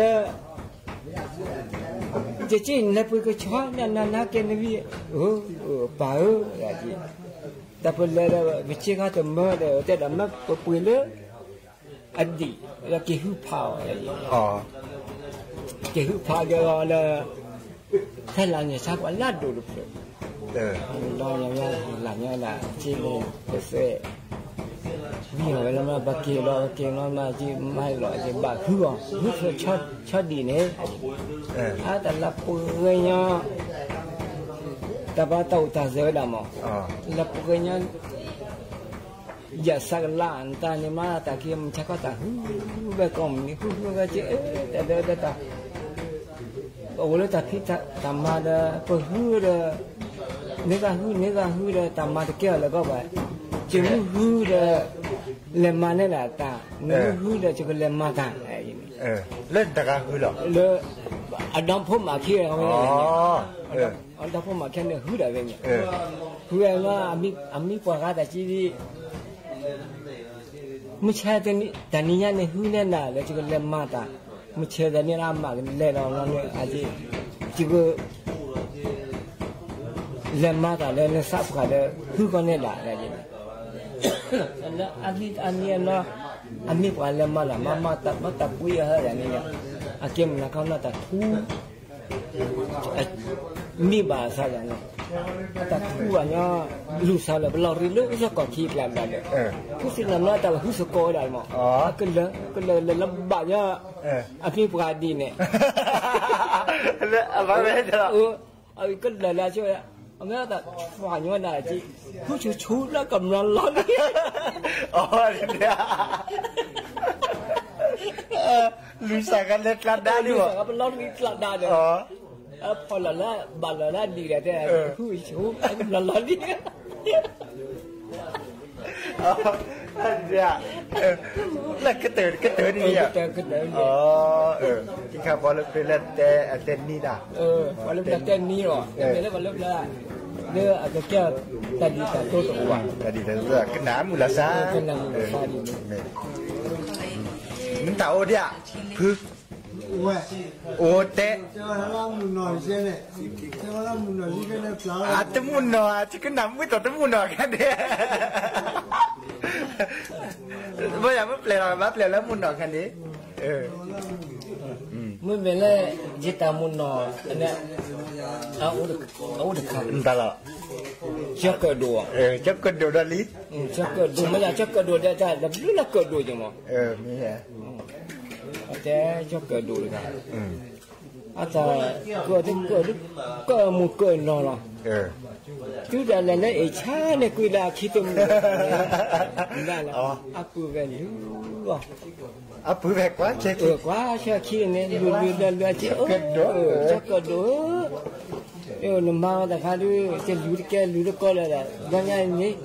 ဒီး ယစ့နလဲၤပှ့ၤကဆီ နနၤနၤကဲနဝံၤ, ပၢ်ဧၢ, တၢ်ပလဲၤဒီး ပစ့ခါတမၢဒီး တဲဒၣ်မ့ၢ်ပပှ့ၤလၢ အဒံး ဒီးက့ၤဟုဖးအီၤ, က့ၤဟုဖးက့ၤအီၤလၢ ဖဲလၢညါဆါပှၤလၢဒိၣ်တဖျၢၣ်, လီၤညါ လၢညါဒၣ် စ့န့ၣ်ကသဲး ဝံၤအီၤဝဲလၢမ့ၢ်ပက့ၤလီၤ ပက့ၤလီၤမ့ၢ်က့ၤမၤလီၤက့ၤဘၣ်ဟုအီၤ ဟုဖျၢၣ်ဆီဒံးန့ၣ်, အတၢ်လၢပှဲၤညီ တၢ်ဘၣ်တၢ်အိၣ်တၢ်စၢၤဝဲဒၣ်မး, လၢပှဲၤညီ ယၤစးကလါ နတၢ်န့ၣ်မ့ၢ်တၢ်ခံ မုၢ်ဆါခီတၢ်ဟု ဝဲကိးမုၢ်နံၤ ဟုဟုဝဲက့ၤ တၢ်ဒၢတၢ် ပအိၣ်လၢတၢ်ဖံးတၢ်မၤဒီး ပဟုဒီး န့ၢ်ဂၤဟု န့ၢ်ဂၤဟုဒီး တၢ်မၤတကဲအီၤလၢၤကီးဘၣ်, ယမ့ၢ်ဟုဒီး လဲၤမၤန့ၢ်ဒၣ်တၢ်, နမ့ၢ်ဟုဒီး ယကလဲၤမၤတၢ်, လၢတဂၤဟုလီၤ, လၢ အဒီဖိမးခံဂၤဝဲန့ၣ်, အဒီဖိမးခံန့ၣ် ဟုဒၣ်ဝဲန့ၣ်, ဟုဝဲလၢ အမံပှၤဂၤတၢ်ကံဒ် မုၢ်ဆါတနံၤညါန့ၣ် ဟုန့ၢ်နၤလၢ ယကလဲၤမၤတၢ်, မုၢ်ဆါတနံၤလၢအမၤကလဲၤလီၤန့ၣ် ယက လဲၤမၤတၢ်လၢနသးပှၢ်ဒီး ဟုကီးန့ၢ်ဒၣ်, လၢအနံၤအနီၤ အမ့ၢ်ပှၤလဲၤမၤတၢ် မၤမၤတၢ်ပှ့ၤအဟဲဒၣ်န့ၣ်, အကဲမုၢ်နၤခီနီၢ်တၢ်ထူ မ့ၢ်ဘၣ်အသးဒၣ်န့ၣ်, အတၢ်ထူဘၣ်ညီ လူၤသးလၢပလီၢ်ရံလၢသကိးခံကျါဒၣ်ဒီး, ဖုသ့ၣ်နီၢ်နီၢ်တၢ်လၢဟုသကိးဝဲဒၣ်မး, ကလၢာ် ကလၢာ်လၢလၢဘၣ်ညီ အမ့ၢ်ပှၤဒ်န့ၣ်, လၢအဘၣ်ဝဲ ကလၢာ်လၢအဆိဝဲဒၣ်, အမ့ၢ်တၢ်ဖးညီနၤက့, ဟုဆူၣ်ဆူၣ်လၢကမျၢၢ်လီၤန့ၣ်, လူၤစၢ်ကလဲၤကျါဒါဒ်ဘၣ်, လူၤစၢ်ကပလီၢ်တံၢ်ကျါဒါဒီး, ဖီၣ်လီၤလၢ ဘၣ်လီၤလၢဒံးဒီးတဲ, ဟုဆူၣ်ဆူၣ်လၢကမျၢၢ်လီၤန့ၣ် လၢကတၢၢ် ကတၢၢ်န့ၣ်, တခါပှၤလၢပျၢၤလၢတဲ အတဲနံၤတၢ်, ပှၤလၢပျၢၤတဲနံၤလီၤ, တဲလၢပှၤလၢပျၢၤ, လၢအကကဲ တၢ်ဒ်တၢ်တိတအိၣ်ဘၣ်, တၢ်ဒ်တၢ်တိ ကနၣ်မုာ်လီၤစၢ်, ကနၣ်မုာ်လီၤစၢ်ဒ်န့ၣ်, နတၢ်အိၣ်ဒံးဧါ, ဖု အိၣ်တဲ, အတမုာ်နီၢ်ဧါ, ယကနၣ်မုာ်တီၢ်တမုာ်နီၢ်ခါန့ၣ်, ဘၣ်ယၤမ့ၢ်ပျဲၢ်လီၤ ဘၣ်ပျဲၢ်လၢမုာ်နီၢ်ခါန့ၣ်, မ့မ့ၢ်လၢ ယတၢ်မုာ်နီၢ်န့ၣ် အအိၣ်တခါ တၢ်လီၤ, ကၠီၤကၢၣ်ဒိၣ်, ကၠီၤကၢၣ်ဒိၣ်ဒီးလံ, ကၠီၤကၢၣ်ဒိၣ် မ့ၢ်ယၤကၠီၤကၢၣ်ဒိၣ်ဒီးတၢ်တဘျုးလၢကၢၣ်ဒိၣ်ကမး, အတဲကၠီၤကၢၣ်ဒိၣ်တဂၤ, အတၢ်ကၢၣ်ဒိၣ်ကၢၣ်ဒိၣ် ကၢၣ်မူကၢၣ်နီၤလီၤ, တုၤဒၣ်လဲာ်လၢအ့ၣ်ဆါန့ၣ်ကွံာ်လၢအခံတမုာ်, ဒၣ်လဲာ်, အပုၢ်ဝဲၢ်လုၢ်လီၤ, အပုၢ်ဝဲၢ်ကွၢ်ဆၢခံန့ၣ် လုၢ်လုၢ်လၢလၢက့ၤ, ကၠီၤကၢၣ်ဒိၣ် နမၤဝဲတခါဒုး ကလူၤတကဲလူၤတကီလၢာ်ဒီး ဘျီညါအံၤန့ၣ်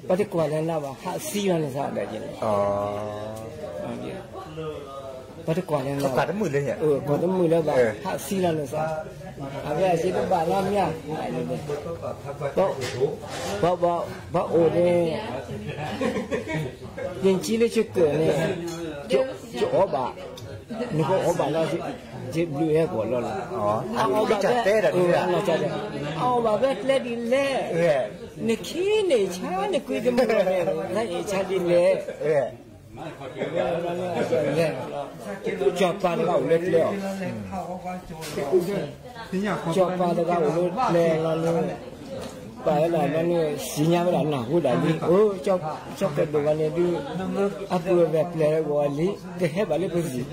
ပှၤတကွၢ်လၢနၤဘၣ် ဟးသံလီၤနသးဒီးက့ၤန့ၣ်, ပှၤတကွၢ်လၢနၤဘၣ်, ကွၢ်တမုာ်လၢဘၣ် ဟးသံလီၤနသး, အဝဲအစ့တဘၣ်လီၤမၠၣ်, ပှၤအိၣ်န့ၣ် ယကံလၢကၠီၤကၢၣ်န့ၣ် ယအီၣ်ဘၣ်, နကအီၣ်ဘၣ်လီၤ, ယဘျုးဟဲကီးလီၤလီၤ, အအီၣ်ဘၣ်ဖဲ, အအီၣ်ဘၣ်ဖဲကျဲဒ်လဲၣ်, နခံန့ၣ်ဆါန့ၣ်ကွံာ်တမုာ်န့ၣ် နအ့ၣ်ဆါဒ်လဲၣ်, လဲၤ, ကၠီၤပၤတဂၤအိၣ်လၢကျဲအီၤ, ကၠီၤပၤတဂၤအိၣ်လၢကျဲလီၤလၢ ပာ်ဝဲဒၣ်ဘျီန့ၣ် စံၣ်ညါဝဲဒၣ်နၢ်ဟူဒၣ်လံ, အိ, ကၠီၤကၢၣ်ဒိၣ်ဂၤန့ၣ်ဒုး အပုၢ်ဝဲၢ်ပျဲၢ်ဂီၤလံ ကဟဲဘၣ်လၢပစံၣ်,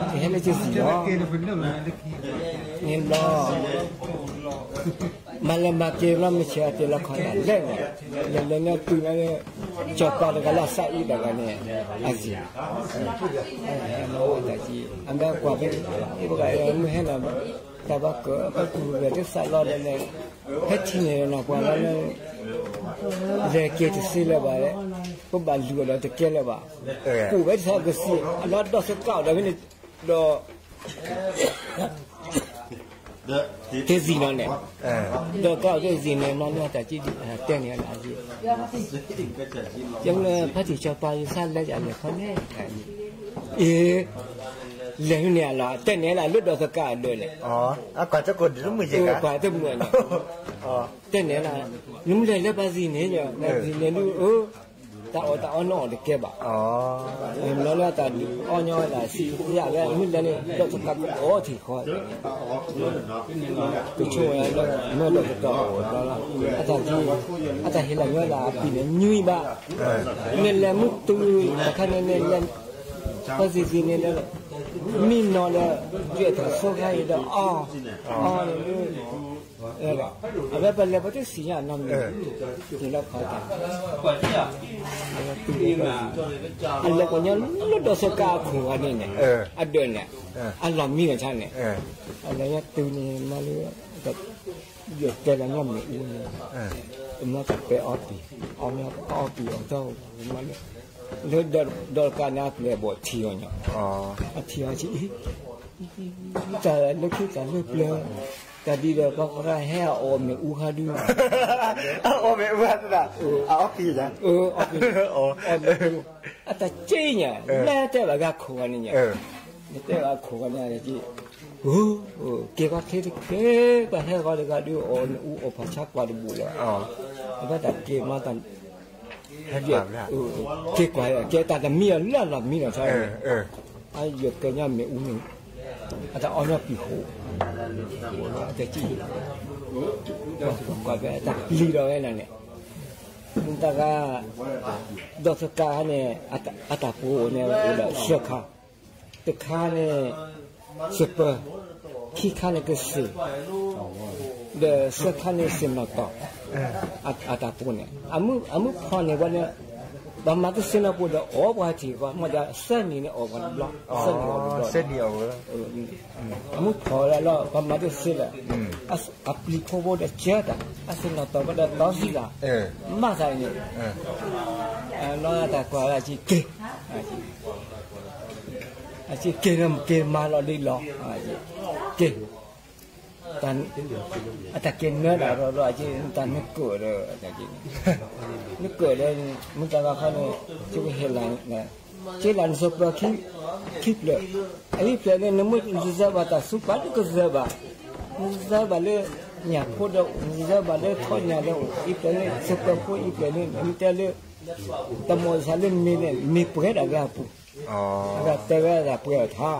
ကဟဲလၢကစံၣ်လီၤ, န့ၣ်ဘျီ မၤလၢမၤက့ၤဘျီ မုၢ်ဆ့ၣ်အတဲလီၤခီၣ်တၢ်လဲၣ်န့ၣ်, လဲၤလဲၤန့ၣ်တုၤလၢ ကၠီၤပၤတဂၤလၢအသးအုးတဂၤန့ၣ် အစံၣ် အမ့ၢ်ကွၢ်ဖဲ ပကမုၢ်ဟဲလီၤ တၢ်ဘၣ်ကၢၢ် ပပုၢ်ဝဲၢ်တသးလီၤဒီးန့ၣ် ဟဲထံၣ်န့ၣ်နီၤ ပှၤလီၤလၢ လဲၤက့ၤတသ့လၢၤဘၣ်, ပဘၣ်လူၤအီၤဒီးတကဲလၢၤဘၣ်, ကူၣ်ဝဲတသးကစံၣ် အလီၤဒီးသကးအီၤဒီးဖဲန့ၣ် ဒီး တ့ၢ်စံၣ်နီၤန့ၣ်, ဒီးကးအိၣ်တ့ၢ်စံၣ်န့ၣ် မၤန့ၢ်တၢ်ကံၣ်ဒံး တဲန့ၢ်အလၢအယ့ၣ်, ယမ့ၢ်ဖါတံၢ်စီၤပၤ ယသးလဲၤယလဲၤခီန့ၣ်, အ့ လဲၤန့ၣ်အလီၤ တဲန့ၢ်လၢလၢဒီးသကးအဒၢးန့ၣ်, ကွၢ်တမုာ်န့ၣ်, တဲန့ၢ်လၢ နမ့ၢ်လဲၤလၢပှၤစံၣ်န့ၣ် ပှၤစံၣ်န့ၣ်ဒုး တၢ်အီၣ်တၢ်အီနီၢ်အီၣ်တကဲဘၣ်, ဘျီလၢတၢ်ဒုးအီၣ်ညီဝဲဒၣ်စံး ယဝဲမ့ၢ်လဲၤန့ၣ် ဒီးသကးကအီထံၣ်ဃီ, ကဆိၣ်ဝဲလၢ မ့ၢ်ဒီးသကးအီၣ်ဘျီလီၤ, အတၢ်ကံၣ် အတၢ်ဟ့ၣ်လီၤညီဝဲဒၣ်အပံာ်န့ၣ် ညွံဘၣ်, နလဲၤမုၢ်တုၤတခါန့ၣ်န့ၣ် လဲၤ ပှၤစံၣ်စံၣ်န့ၣ်လၢ မံနီၤလၢ ယွဲၢ်ထီၣ်ဆိခါအံၤဒီးအီၣ်, အီၣ်န့ၣ် အဝဲပလဲၤပှၤတစံၣ်ညါနီတမံၤ, တုၤလၢခီတၢ်, အလဲၤပှၤညီလၢဒီးသကးအခိၣ်ဂၤန့ၣ်န့ၣ်, အဒၢးန့ၣ်, အလီၢ်မံလီၤဆါန့ၣ်, အလဲၤညါတုၤန့ၣ်မၤလၢ ယတဲလီၤညီမ့ၣ်အူန့ၣ်, မ့ၢ်တပဲအီပံၤ, အီပံၤအီထီၣ်မၤလၢ လၢဒီးကးန့ၣ်အပျဲၢ်အဘီၣ်ထံအီၤညါ, အထံအီၤဆံး, တၢ်လၢခံတၢ်လၢပျၢၤ, တၢ်ဒ်ဒီးပှၤကရၢဟဲအီၣ်မ့ၣ်အူခါဒု, အီၣ်မ့ၣ်အူခါသတး, အအီပံၤ, အီၣ်မ့ၣ်အူ, အတၢ်က့ညါ, နတဲဘၣ်ဂၤခိၣ်ဂၤန့ၣ်ညါ, နတဲဘၣ်ခိၣ်ဂၤန့ၣ်က့, က့ၤကွၢ်ချ့တချ့, ပှၤဟဲဂီၤတဂၤဒုး အီၣ်မ့ၣ်အူအီၣ်ဖးဆါကွၢ်တဘူၣ်လၢၤ, အဘၣ်တၢ်က့ၤမၤတၢ် က့ၤကွၢ် ကဲတၢ်တမံၤအီၤလၢအလီၢ်မံလီၤဆီ, အယကဲညီမ့ၣ်အူန့ၣ်, အတၢ်အီညီပံာ်ဃိ, အတၢ်ကံၣ်, ကွၢ်ဖဲအတၢ်ပျံၤဒီးဝဲန့ၣ်, တၢ်ဂၤ, ဒီးသကးန့ၣ်, အတၢ်ပှိၤန့ၣ်အိၣ်ဒီးသၢခါ, တခါန့ၣ် စပၢၤ, ခံခါန့ၣ်ကစ့ၢ်, ဒီးသၢခါန့ၣ်စ့ၢ်နီၣ်တီၢ်, အတၢ်ပှိၤန့ၣ်, အမုၢ်ဖီၣ်န့ၢ်ဝဲန့ၣ်, ပှၤမၤတစ့ၢ်နီၣ်ပှိၤဒီးအီၣ်ပှၤထံၣ်ပှၤ မ့ၢ်ဒီးသၢနံၤန့ၣ်အီၣ်ပှၤတဘျီ, သၢနံၤအီၣ်တဘျီ, အမုၢ်ဖီၣ်ဝဲဒၣ်လီၤ ပှၤမၤတစ့ၢ်လၢ, အပျံၤဖိဖိဒီးကၢတၢ်, အစ့ၢ်နီၣ်တီၢ်ဝဲဒီးတီစံလၢ်, မၤသးန့ၣ်, နီၢ်တၢ်ကွၢ်ဝဲဒၣ်က့ၤ အက့ၤန့ၣ်က့ၤမၤလီၤဒ်လီၤ, က့ၤ, အတၢ်က့ၤနၢတၢ်ဒီးဒီးအက့ၤ တၢ်နကၢၣ်ဒီး, နကၢၣ်ဒီး, မုၢ်တၢ်ဘၣ်ခီန့ၣ်, ကဟ့ၣ်လီၤ, ကဟ့ၣ်လီၤနစပၢၤ, ခံဖျၢၣ်, အဟံၣ်ဖျၢၣ်န့ၣ် နမ့ၢ်စၢၤဘၣ်တၢ်ဆူပာ်တကစၢၤဘၣ်, နစၢၤဘၣ်လၢ, ညၣ်ဖိဒီး, နစၢၤဘၣ်လၢထီၣ်ညၣ်ဒီး, အံၤဖျၢၣ်န့ၣ် စပၢၤဖိအံၤဖျၢၣ်န့ၣ် မ့ၢ်တဲလၢ တမီၢ်စးလၢမ့ၤန့ၣ် မ့ၤပှဲၤဒၣ်ဂၤအပူၤ, အဂၤတဲဝဲဒၣ်ပှဲၤအီၤထါ,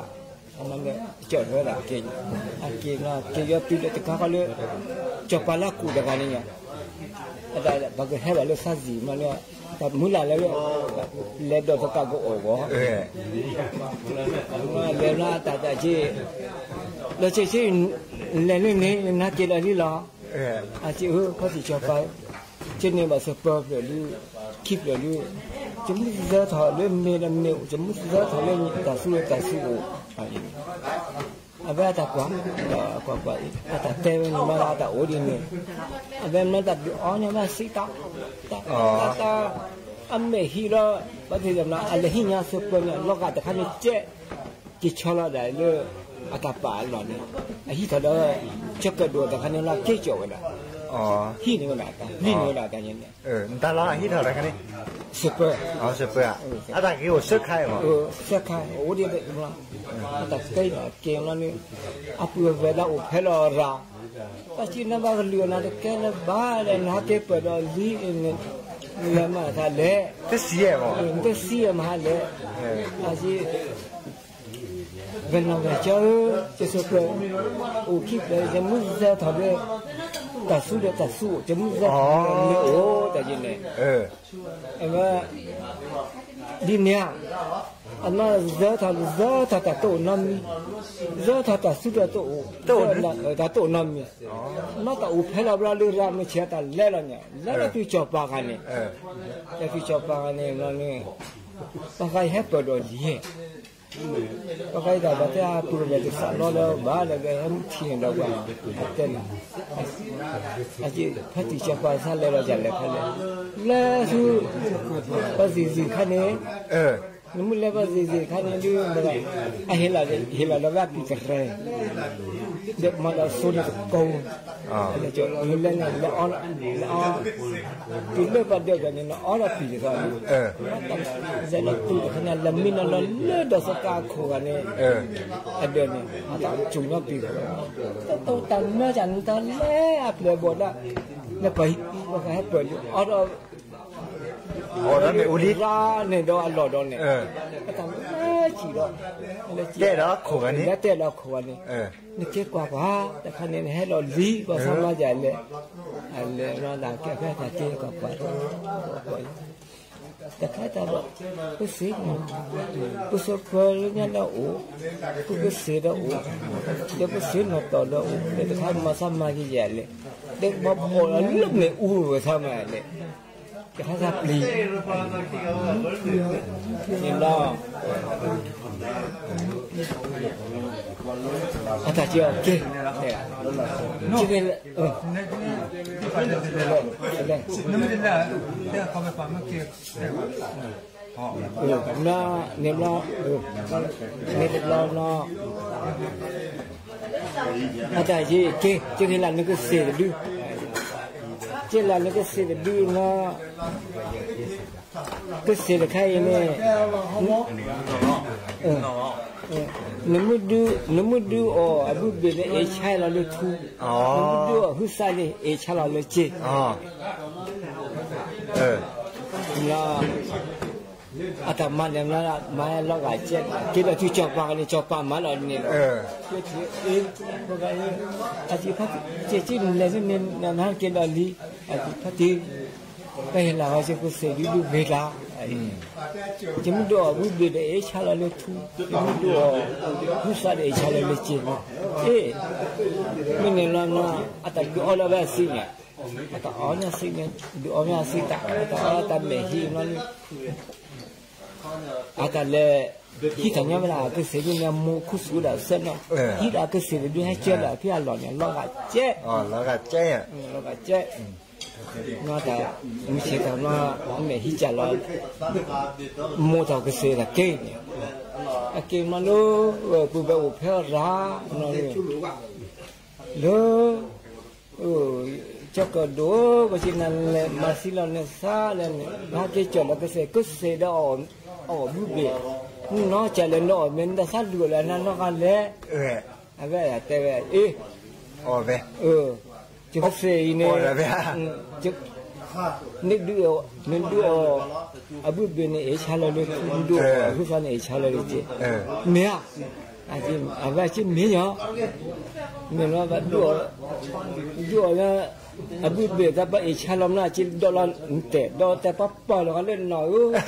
မ့ၢ်ကၠီၣ်ထွဲဒၣ်က့ၤ, အက့ၤနီၤ က့ၤယီၤတုၤလၢတခါဃီလၢ ကၠီၤပၤလၢကူးတဂၤန့ၣ်ညါ, အတၢ်ပကဟဲဘၣ်လၢသးစံၤမ့ၢ်လၢ တၢ်မုၢ်လၢ်လၢ လဲၤဒီးတကးကအီၣ်ဂီၢ်, လဲၤလၢတၢ်တၢ်က့ၤ, ဒီးဆ့ဆ့ လဲၤလၢန့ၣ် နက့ၤလီၤလံလီၤ, အက့ၤဧၢ ဖါတံၢ်ကၠီၤပၤ ကန့ၢ်ဘၣ်စပၢၤဖျၢၣ်ဒုး, ခံဖျၢၣ်ဒုး, ယမုၢ်စၢထီၣ်လၢမ့ၢ်ဒီးမ့ၢ်အိၣ် ယမုၢ်စၢထီၣ်လၢတၢ်သူလၢတၢ်သူအိၣ်, အဝဲအတၢ်ကွၢ်, ဒီးအကွၢ်ကွၢ်အံၤ အတၢ်တဲဝဲန့ၣ်မ့ၢ်လၢအတၢ်အိၣ်ဒ်န့ၣ်, အဝဲမ့ၢ်တၢ်ဒုးအီၣ်န့ၢ်ဘၣ်စံးတၢ်, တၢ်, တၢ်, အမဲာ်ဟံးလီၤ, ဘၣ်သ့ၣ်သ့ၣ်မ့ၢ် အလဲၤဟံးညါစပၢၤန့ၣ် လီၤဂာ်တခါန့ၣ်ကဲ က့ၤဆီလီၤဒၣ်လၢ အတၢ်ပာ်အလီၢ်န့ၣ်, အဟံးထီၣ်ဒီး ကၠီၤကၢၣ်ဒိၣ်တခါန့ၣ်လီၤက့ၤကၠီၣ်ဝဲဒၣ်, ဟံးန့ၢ်ဝဲဒၣ်တၢ် လံၣ်န့ၢ်ဝဲဒၣ်တၢ်န့ၣ်, နတၢ်လီၤဟံးထီၣ်တခါန့ၣ်, စပၢၤ, စပၢၤ, အတၢ်ဂ့ၤအိၣ်စၢခါအံၤမး, စၢခါ အိၣ်ဒ်သိး အတၢ်ကဲအီၤကဲလီၤန့ၣ်, အပုၢ်အဝဲၢ်လၢအိၣ်ဖဲလီၤရၤ, တၢ်စံးနဘၣ်ကလုာ်အနၢ်တကဲလၢၤဘၣ်ဒီး နဟဲက့ၤပၢၢ်ဒီးလံ နလဲၤမၤတၢ်လဲၣ်, တစံးမဟါလဲၣ်, တၢ်စံး ဝဲနီၢ်ဝဲကၠီဧၢ, ယစပၢၤ အိၣ်ခံဖျၢၣ် ယမုၢ်စၢထီၣ်လၢ တၢ်သူဒီးတၢ်သူအိၣ် ယမုၢ်စၢထီၣ်လၢမ့ၢ်အိၣ်တၢ်ယံၤန့ၣ်, အဝဲ ဒ်န့ၣ်ဧါ, အနီၢ်စၢထီၣ် စၢထီၣ်တၢ်တအိၣ်နီတမံၤ, စၢထီၣ်တၢ်သူတၢ်တအိၣ်, တၢ်တအိၣ်နီတမံၤ, နီၢ်တၢ်အိၣ်ဖဲလီၤဘျီလၢရၤမုၢ်ဆ့ၣ်တၢ်လဲၤလီၤန့ၣ် လဲၤလၢသုကၠီၤပၤဂၤန့ၣ်, လၢသုကၠီၤပၤဂၤန့ၣ်လီၤန့ၣ်, ပှၤဃါအံၤဟဲပၢၢ်ဒီးလံ ပှၤဃါအံၤတၢ်ဘၣ်တဲအပူၤဝဲတစးလီလၢဘၣ်လၢကဟဲမုၢ်ထံၣ်န့ၣ်ဒီးပှၤ အတဲန့ၣ်, အက့ၢ်ဖါတံၢ်ကၠီၤပၤဆါလဲၤလီၤယၤလဲၤခါလဲၣ်, လဲၤဆူ ပှၤစံၣ်စံၣ်ခါန့ၣ်, နမုၢ်လဲၤပှၤစံၣ်စံၣ်ခါန့ၣ်ဒုး အဟ့ၣ်လီၤဒီးဝဲအပံာ်တရဲ ဒီးမၤဒီးစိန့ၣ်တကိး, လဲၤန့ၣ် လဲၤအီ တုၤလၢပှၤဒၢးဒီးန့ၣ် နအီဒီးပံာ်တသီန့ၣ်, လဲၤလီၤတုၤတခါန့ၣ် လဲၤမံနီၤလီၤလၢဒီးစကးအခိၣ်ဂၤန့ၣ်, အဒၢးန့ၣ် အတၢ်စူၤညီပံာ်တသီ, တၢ်တၢ်မၢကၢ်န့ၣ်တၢ်လဲအပျဲၢ်ဘီၣ်ဒၣ်, လၢပှၤဟဲပၢၢ်ဒုးအီဒီး အီဒီးမ့ၣ်အူလံ ရၤန့ၣ်ဒီးအလီၢ်ဒီးန့ၣ်, အတၢ်လဲစံးဒီး, တဲဒီးခိၣ်ဂၤန့ၣ်, တဲဒီးခိၣ်ဂၤန့ၣ်, နကဲကွၢ်ကွၢ်, တခါန့ၣ် နဟဲလီၤလံ ပှၤဆါမၤယၤလဲၣ်, အလဲၤလီၤဒၣ်ကဲဖဲတၢ်ကဲကွၢ်ကွၢ်, တခါတၢ်ဘၣ်, ပစ့, ပစပၢၤလၢညါဒီးအိၣ်, ပကစ့ဒီးအိၣ်, ဒီးပစ့နီၢ်တီၢ်ဒီးအိၣ်, ဒီးတခါမၤဆါမၤက့ၤယၤလဲၣ်, ဒီးပဘီၣ်လီၤလၢမ့ၣ်အူဝဲဆါမၤလဲၣ်, တခါဆါပျံၤ, န့ၣ်လီၤ, အတၢ်က့ၤအီၤက့ၤ, က့ၤ, န့ၣ်ဘျီ, န့ၣ်ဘျီနီၤ, အတၢ်က့ၤက့ၤ, က့ၤလၢနကစ့ၢ်တဒု, က့ၤလၢနကစ့ၢ်တဒုနီၤ, ကစ့ၢ်တခါအံၤန့ၣ်, နမ့ၢ်ဒုးအီၣ်အဘုဘ့ၣ်န့ၣ် အ့ၣ်ဆါလီၤလၢထူ, နမ့ၢ်ဒုးအီၣ်ဟုသးန့ၣ် အ့ၣ်ဆါလီၤလၢစ့, အတၢ်မၤန့ၣ် မၤလီၤဂာ်ကဲ, က့ၤလီၤဆူကၠီၤပၤန့ၣ် ကၠီၤပၤမၤလီၤန့ၣ်လီၤ, အ့ၣ်, က့ၤလီၤလံ, ဖါတံၢ်, ပဟ့ၣ်လီၤဟီၣ်စ့ၢ်ကီးစ့ၢ်ဒုဒုမ့ၢ်တၢ်, ယမ့ၢ်ဒုးအီၣ်ဘုဘ့ၣ်ဒီးအ့ၣ်ဆါလီၤလၢထူ, ယမ့ၢ်ဒုးအီၣ်ဟုသးဒီးအ့ၣ်ဆါလီၤလၢစ့, အ့ၣ်, မ့ၢ်န့ၣ်လီၤနီၤ, အတၢ်ဒုးအီလီၤဝဲအစ့န့ၣ်, အတၢ်အီၣ်န့ၣ်စ့န့ၣ်, ဒုးအီၣ်မ့ၢ်အစ့တၢ်, အတၢ်အီၣ်တၢ်မဲာ်ဟံးနီၤန့ၣ်, အတၢ်လဲၤ, ဟံးထီၣ်ညီဝဲဒၣ်အကစ့ၢ်ဒုန့ၣ် အမိၢ်ခူသူၣ်ဒၣ်စဲနီၤ, ဟံးဒၣ်အကစ့ၢ်တဒုဟဲကဲလီၤဖဲအလီၢ်န့ၣ် လီၤဂာ်ကဲ, လီၤဂာ်ကဲ, နီၢ်တၢ်, မုၢ်ဆ့ၣ်တၢ်နီၤ, အမဲာ်ဟံးကၢ်လီၤ, မိၢ်တၢ်ကစ့ၢ်တၢ်ကဲန့ၣ်, အက့ၤမးလၢ, ပူၤဘဲအိၣ်ဖဲအရၤ, နီၤ, လၢ ကၠီၤကၢၣ်ဒိၣ်, ပစံးနၤလဲၤမၤသံလီၤနသးလဲၣ်န့ၣ်, နဟဲက့ၤကၠီၣ်လီၤကစ့ၢ်, ကစ့ၢ်ဒီးအီၣ်ဘုဘ့ၣ်, နီၢ်ကၠီၣ်လဲၣ်နီၤအီၣ်မ့ၢ်နတၢ်သးဒုးအီၣ်လၢနနီၢ်ဂၤလဲၣ်, အဝဲတဲဝဲ, အ့ၣ်, ကစ့ၢ်အံၤန့ၣ်, နဒုးအီၣ်, နဒုးအီၣ်, အဘုဘ့ၣ်န့ၣ်အ့ၣ်ဆါလီၤလၢထူ, နဒုးအီၣ်ဟုသးန့ၣ်အ့ၣ်ဆါလီၤလၢစ့, မ့ၢ်ဧါ, အဝဲက့မ့ၢ်ညီ, မ့ၢ်လီၤ ဒုးအီၤလၢ အဘုဘ့ၣ်တၢ်ပှၤအ့ၣ်ဆါလီၤမနီၤ အက့ဒီးလီၤတဲာ် ဒီးတဲပှၤပာ်လီၤဃီလၢနီၢ်ဧ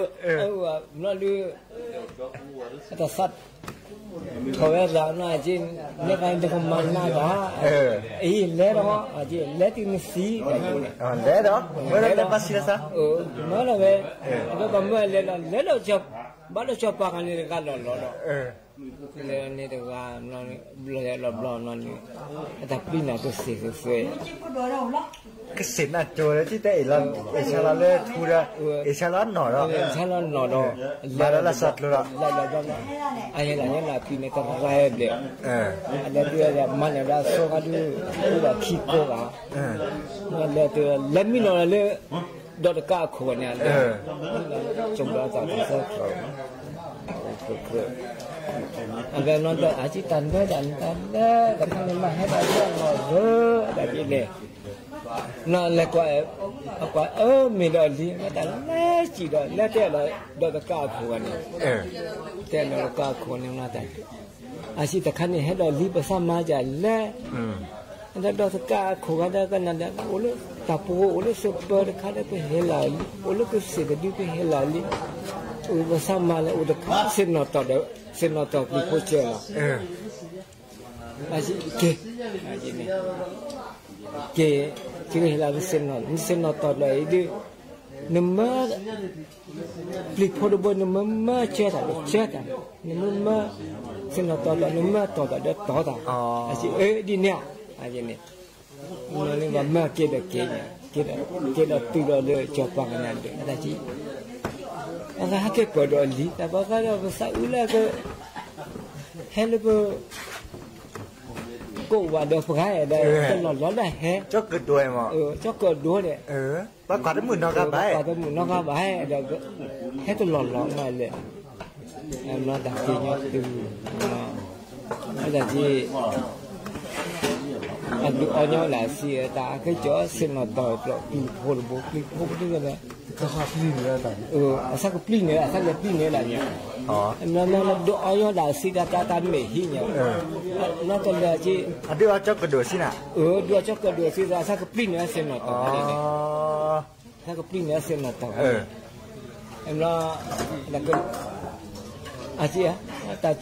ၢ, မနီၤဒုး တၢ်သး ထီၣ်ဝဲသးနီၤ အက့ နဲကဒီးကမၤနးတၢ်, အံၤလဲၤဒီး အက့လဲၤတုၤနသံ လဲၤဒီး မ့ၢ်လၢဝဲ အဝဲပမၢလဲၤဒီး လဲၤဒီး ဘၣ်ဒီးစီၤပၤဂၤန့ၣ်တဂၤလီၤလီၤဒီး လဲၤန့ၣ်တဂၤ ဘျီလီၤဘျီနီၤန့ၣ် အတၢ်ပျံၤနၤကစ့ၢ်ကစ့ၢ် ကစ့ၢ်နၢ်ကၠိလၢ တၢ်အ့ၣ်လီၤ အ့ၣ်ဆါလီၤလၢထူဒီး အ့ၣ်ဆါလီၤနီၢ်ဒီး အ့ၣ်ဆါလီၤနီၢ်ဒီး လဲၤဒီးလၢစီၤကျိၤဒီး အဟဲလီၤညါလၢအပျံၤန့ၣ်တရၢဘျဲၣ်, အလဲၤတုၤဒီးမၤန့ၢ်ဒီးအဆိကတၢၢ်ဒုး အိၣ်ဒီးခံကိးဂၤ, လဲၤတုၤ လဲၤမံနီၤလၢ ဒီးတကးအခိၣ်န့ၣ် ကၠိဒီးတၢ်ကစၢၢ်ကျိၤ အဝဲနီၢ်ဒီး အက့တၢ်လၢတၢ်တၢ်လၢ တခါန့ၣ်မးဟဲဘၣ်လၢအလီၢ်လၢ တၢ်က့န့ၣ် နီၢ်လဲၤကွၢ် အကွၢ်အၢမ့ၢ်ဒီးလံ တၢ်လၢစံၣ်ဒီး လဲၤတဲဒီး ဒီးတကးအခိၣ်န့ၣ် တဲဒီးတကးအခိၣ်န့ၣ်နီၢ်တၢ် အစံးတခါန့ၣ် ဟဲဒီးလံပသးမါဒ်လဲၣ်, ဒီးတကးအခိၣ်ဂၤဒီးကနၣ်ဒီး အိၣ်လၢတၢ်ပူၤ အိၣ်လၢစပၢၤတခါဒီးပဟဲလီၤလံ, အိၣ်လၢကစ့ၢ်ကဒုပဟဲလီၤလံ, အိၣ်ပသးမါလၢအိၣ်တခါ စ့ၢ်နီၣ်တီၢ်ဒီး စ့ၢ်နီၣ်တီၢ်ပျံၤဖိစၢၤလီၤ, အစံးက့ၤ က့ၤ ကဟဲလီၤ နစ့ၢ်နီၣ်တီၢ်ဒီးအံၤဒုး နမ့ၢ် ပျံၤဖိတဘိ နမ့ၢ်မၢစၢၤတၢ်ဒီးစၢၤတၢ်, နမ့ၢ်မၢ စ့ၢ်နီၣ်တီၢ်ဒီး နမၢတီၢ်ဒီးတီၢ်တၢ်, အစံးအၢဒ်န့ၣ်ဧါ, အန့ၣ် မ့ၢ်မၢက့ၤဒီးက့ၤညါ က့ၤဒီးတုၤဒီးလၢစီၤပၤကနၣ်ဒီး အတၢ်စံး အသးဟဲက့ၤပၢၢ်ဒီးလံ တၢ်ပှၤဃါဒီးပသးအုးလၢက ဟဲလၢပ ကိးဝဲဒီးပှၤဒီး တလီၢ်လီၤဒီးဟဲ ကၠီကဒိၣ်န့ၣ် ပှၤကွၢ်တမုာ်နီတဂၤဘၣ် ပှၤတမုာ်နီတဂၤဘၣ်ဒီး ဟဲတလီၢ်လီၤမးလဲၣ်, နီၢ်တၢ်က့ၤညီတုၤ အတၢ်က့ၤ အဒုးအီညီဒၣ်စံး တၢ်အကဲကၠီ စ့ၢ်နီၣ်တီၢ်ပျီ ပျံၤဖိတဘိ ပျံၤဖိပဒုဒီး အသးကပျံၤန့ၣ် အသးလဲၤပျံၤန့ၣ်ဒၣ်န့ၣ်, နီၢ်နီၢ်ဒုးအီညီဒၣ်စံး တၢ်တၢ်တၢ်မ့ၢ်ဟံးန့ၣ်, နီၢ်တလၢာ်က့ၤ အဒုးအီကၠီကဒိၣ်စံးနၤ, ဒုးအီကၠီကဒိၣ်စံး အသးကပျံၤန့ၣ် စ့ၢ်နီၣ်တီၢ်န့ၣ် အသးကပျံၤန့ၣ် စ့ၢ်နီၣ်တီၢ်န့ၣ်, အစံး တၢ်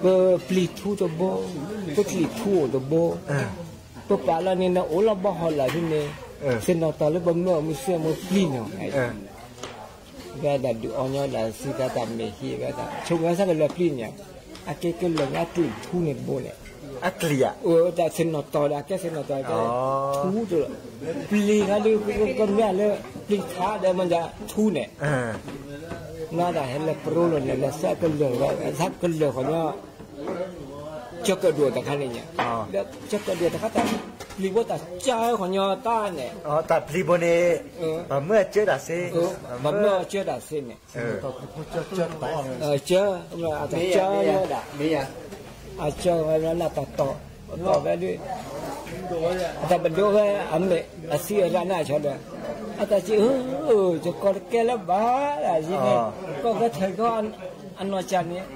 ပပျံၤထူတဘိ, ပပျံၤထူအိၣ်တဘိ, ပပာ်လီၤန့ၣ် နအိၣ်လီၤဘီဟီၣ်လာ်ဖဲန့ၣ်, စ့ၢ်နီၣ်တီၢ်လၢပမၢအမုၢ်စ့ၢ်မုၢ်ပျံၤနီၤ, ဝဲဒၣ်ဒုးအီညီဒၣ်စံးတၢ်တၢ်မ့ၢ်ဟံးဝဲဒၣ် ဆိကမိၣ်ဝဲသးကလၢပျံၤန့ၣ်, အကဲကလၢာ်လၢပျံၤထူန့ၣ်တဘိန့ၣ်, အကလံၤဧါ, တၢ်စ့ၢ်နီၣ်တီၢ်ဒီး အကဲစ့ၢ်နီၣ်တီၢ် ထူတလီၤ, ပျံၤခါဒုး ကမ့ၢ်လၢ ပျံၤထါဒီးမ့ၢ်ဒၣ်ထူန့ၣ် နီၢ်တၢ်ဟဲလၢပရိလိၤန့ၣ် လၢသးကလၢာ်ဝဲ သးကလၢာ်ဃီညီ ကၠီကဒိၣ်တခါန့ၣ်ညါ, ဒီးကၠီကဒိၣ်တခါတၢ်ပျံၤဘိတၢ်ကၢဃီညီတၢ်န့ၣ်, တၢ်ပျံၤဘိန့ၣ် ပှၤမၢအကၢတၢ်စ့, ပှၤမၢအကၢတၢ်စ့န့ၣ်, ကၢ, အတၢ်ကၢညီဒၣ်, အကၢဝဲလၢတၢ်တီၢ်, တီၢ်ဝဲဒၣ် အတၢ်ပဒိၣ်ဝဲ အမ့ၢ်အသံအရၣ်န့ၣ်အဆီဒီး, အတၢ်စံး အၢ ယကီၢ်တကဲလၢၤဘၣ်ဒၣ်ယံၤန့ၣ်, ကီၢ်ဂဲၤထၢၣ်ကီၢ်အနီၢ်ကၢ်န့ၣ်,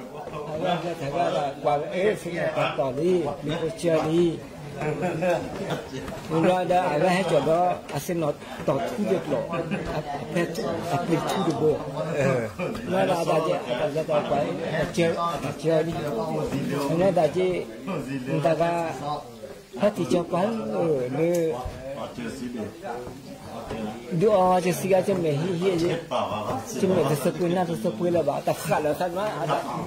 အဝဲဂဲၤထၢၣ်ကီၢ်ဒီးကွၢ်ဝဲ အ့ စ့ၢ်ကီးတီၢ်လံ, မ့ၢ်ကစၢ်လံ, မ့ၢ်လီၤဒီး အဝဲဟဲကၠီၣ်ဒီး အစ့ၢ်နီၣ်တီၢ်ထူတဘိ, အဖဲအပျံၤထူတဘိ, မ့ၢ်လီၤဒီး အတၢ်စံး အတၢ်စံး အတၢ်စံးလံ, မ့ၢ်လီၤတၢ်စံး နတဂၤ ဖဲတံၢ်ကၠီပှၤဧၢ, လၢ ဒုးအီကစံးကါ ကမ့ၢ်ဟံးဟံး, ကမ့ၢ်တသပှ့ၤနၢ်တသပှ့ၤလၢၤဘၣ်, တဃၣ်လၢၤ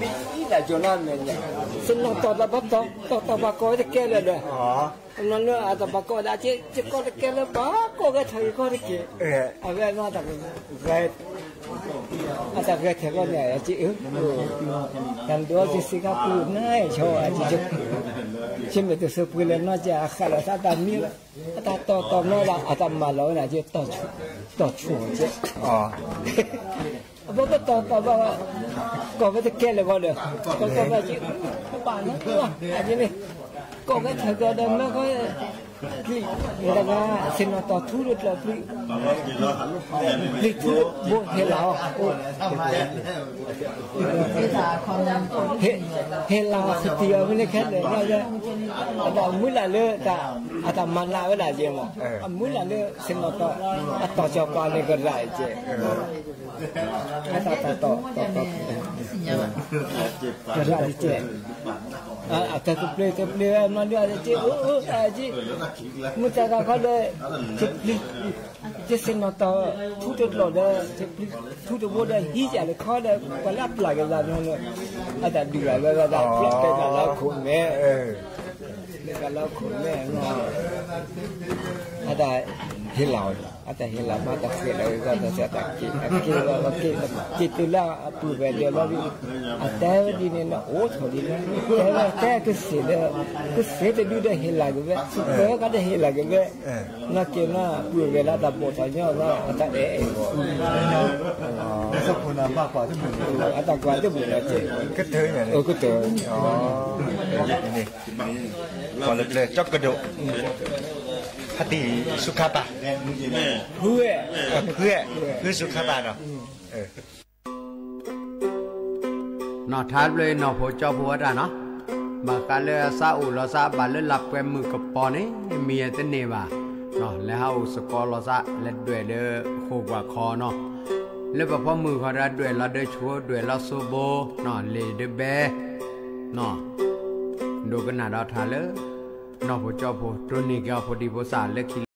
သးနီၤ, အတၢ်ဘံၣ်တၢ်ကၠီၤနီၤမဲာ်ညါ, စ့ၢ်နီၣ်တီၢ်တၢ်ဘၣ်တီၢ်, တီၢ်တီၢ်ပှၤကီၢ်ဝဲတကဲလၢၤဒီး, နီၢ်နီၢ်အတၢ်ပှၤကီၢ်ဝဲဒၣ် ကီၢ်တကဲလၢၤဘၣ်, ကီၢ်ဂဲၤထၢၣ်ကီၢ်တကဲ, အဝဲနီၢ်တၢ် အတၢ်ဂဲၤထၢၣ်ကီၢ်န့ၣ် အစံးအၢ, တၢ်ဒုးအီကစံးကါပူၤန့ၣ် ဆိ ကမ့ၢ်တသပှ့ၤလၢၤနီၤ ကဃၣ်လၢၤသးတၢ်မံၤလီၤ, အတၢ်တီၢ်တီၢ်မ့ၢ်ဒၣ် အတၢ်မၤလီၤဝဲဒၣ်က့ တီၢ်ဆိၣ်က့, အဘၣ်ဘၣ်တီၢ်တီၢ်ဘၣ်, ကီၢ်ဝဲတကဲလၢၤဂီၢ်ဒီး, ကီၢ်ကီၢ်ဘၣ်က့, ပဘၣ်နီၤ အက့န့ၣ်, ကီၢ်ဂဲၤထၢၣ်ကီၢ်ဒီးမ့ၢ်ကီၢ် ပျံၤ, ဝဲဒၣ် ဆ့ၣ်နီၤတီၤထူတကျိၤပျံၤ, ပျံၤထူတဘိဟ့ၣ်လီၤအီၤ, ဟ့ၣ်လီၤအီၤ စတံၤအီၤမ့ၢ်န့ၣ်ခဲလၢာ်လီၤ, အတၢ်မုၢ်လၢ်လၢ အတၢ်မၤနးဝဲဒၣ်ကဲမး, အမုၢ်လၢ်လၢဆ့ၣ်နီၤတီၤ အတီၤကၠီၤပၤန့ၣ်ကရၣ်ကဲ အတၢ်တီၤတီၤ ကရၣ်ကဲ, အတၢ်တပျ့ၤတပျ့ၤဝဲမၤဒုးအက့, မုၢ်တၢ်တၢ်ခီဒီး တပျ့ၤ, တဆ့ၣ်နီၤတီၤထူတကျိၤဒီး ထူတဘိဒီး ဟံးယၤတခီဒီး ပှၤလၢအပျၢ်က့ၤသးန့ၣ် အတၢ်ဒုးဂၤဝဲဒၣ် ဖျီၣ်တဲာ်တၢ်လၢခိၣ်မဲာ်, တၢ်လၢခိၣ်မဲာ် အတၢ်ဟ့ၣ်လီၤအီၤ, အတၢ်ဟ့ၣ်လီၤမး တၢ်ဃ့လီၤဝဲဒၣ်တၢ်စၢ်တၢ်က့ၤ အက့ၤလီၤ က့ၤတုၤလၢအပုၢ်ဝဲၢ်ဒီးလီၤ, အတဲဝဲဒ်န့ၣ် နအိၣ်ထီၣ်ဒ်လဲၣ်, တဲဝဲတဲကစ့ၢ်ဒီး ကစ့ၢ်တဒုဒီးဟ့ၣ်လီၤက့ၤဝဲ, ဆူၣ်ပၢၤကဒီးဟ့ၣ်လီၤက့ၤဝဲ, နီၢ်က့ၤနီၢ်ပုၢ်ဝဲၢ်လၢတၢ်ဘီၣ်ထီၣ်ညီလီၤ အတၢ်အဲၣ်အဂီၢ် အတၢ်ကွၢ်တဘၣ်နီၢ်က့ၤ, ကတၢၢ်, ကတၢၢ် ပှၤလၢပျၢၤကၠီကဒိၣ်, ဖါတံၢ်ဆူခါပၤ, ဖု, ဖုဆူခါပၤနီၤ, နီၢ်ထါဘျၢနီၢ်ဖိကၠီဖိဝဲဒၣ်နီၤ, ဘၣ်ဃးလၢအစးအိၣ်လီၤစးဘၣ်လၢလၢပှဲၤမုၢ်ကပီၤန့ၣ် မံၤအတန့ၢ်ဘၣ်, လဲၤဟးအိၣ်စကီၤလီၤစး လဲၤဒွဲၣ်လၢဃိာ်ပှၤခီနီၤ, လၢပဖီမုၢ်ခီဒီးဒွဲၣ်လီၤဒၢဆိ ဒွဲၣ်လီၤစိဘိ, လ့ၣ်ဒၢဘဲ, ဒိကနၣ်ဒီးထါလၢ နီၢ်ဖိကၠီဖိ တိၢ်န့ၢ်က့ၤအီၤဖိဒံဖိသၣ်လၢခံ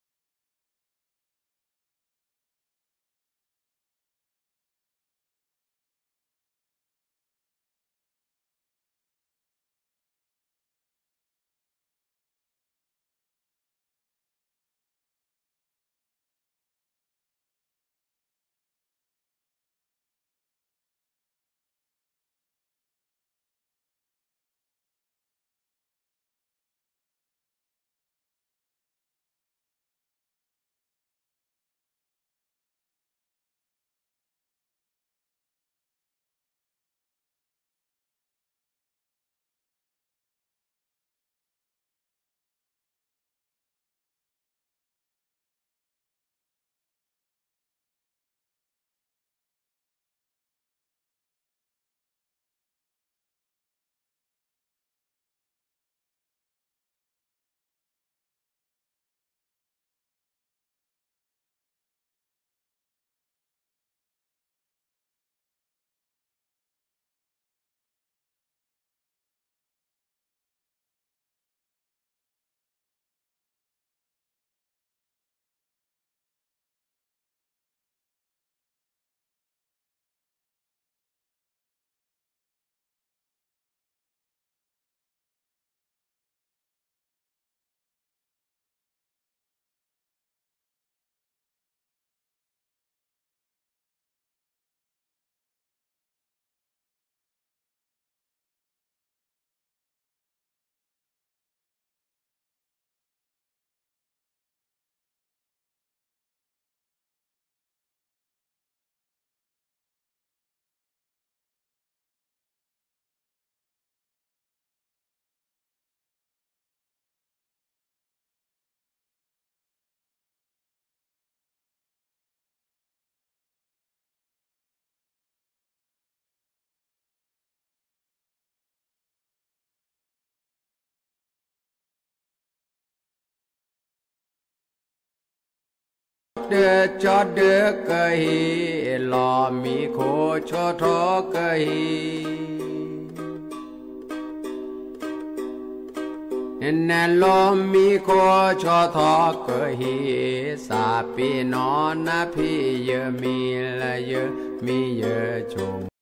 ဒၢကၠီဒၢကဟ့ၣ် လီၤမံခိၣ်ဆီထီၣ်ကဟ့ၣ်, နလီၤမံခိၣ်ဆီထီၣ်ကဟ့ၣ်, စးပ့ၤနီၣ်နဖံးယမံၤလၢယမံၤယဆိ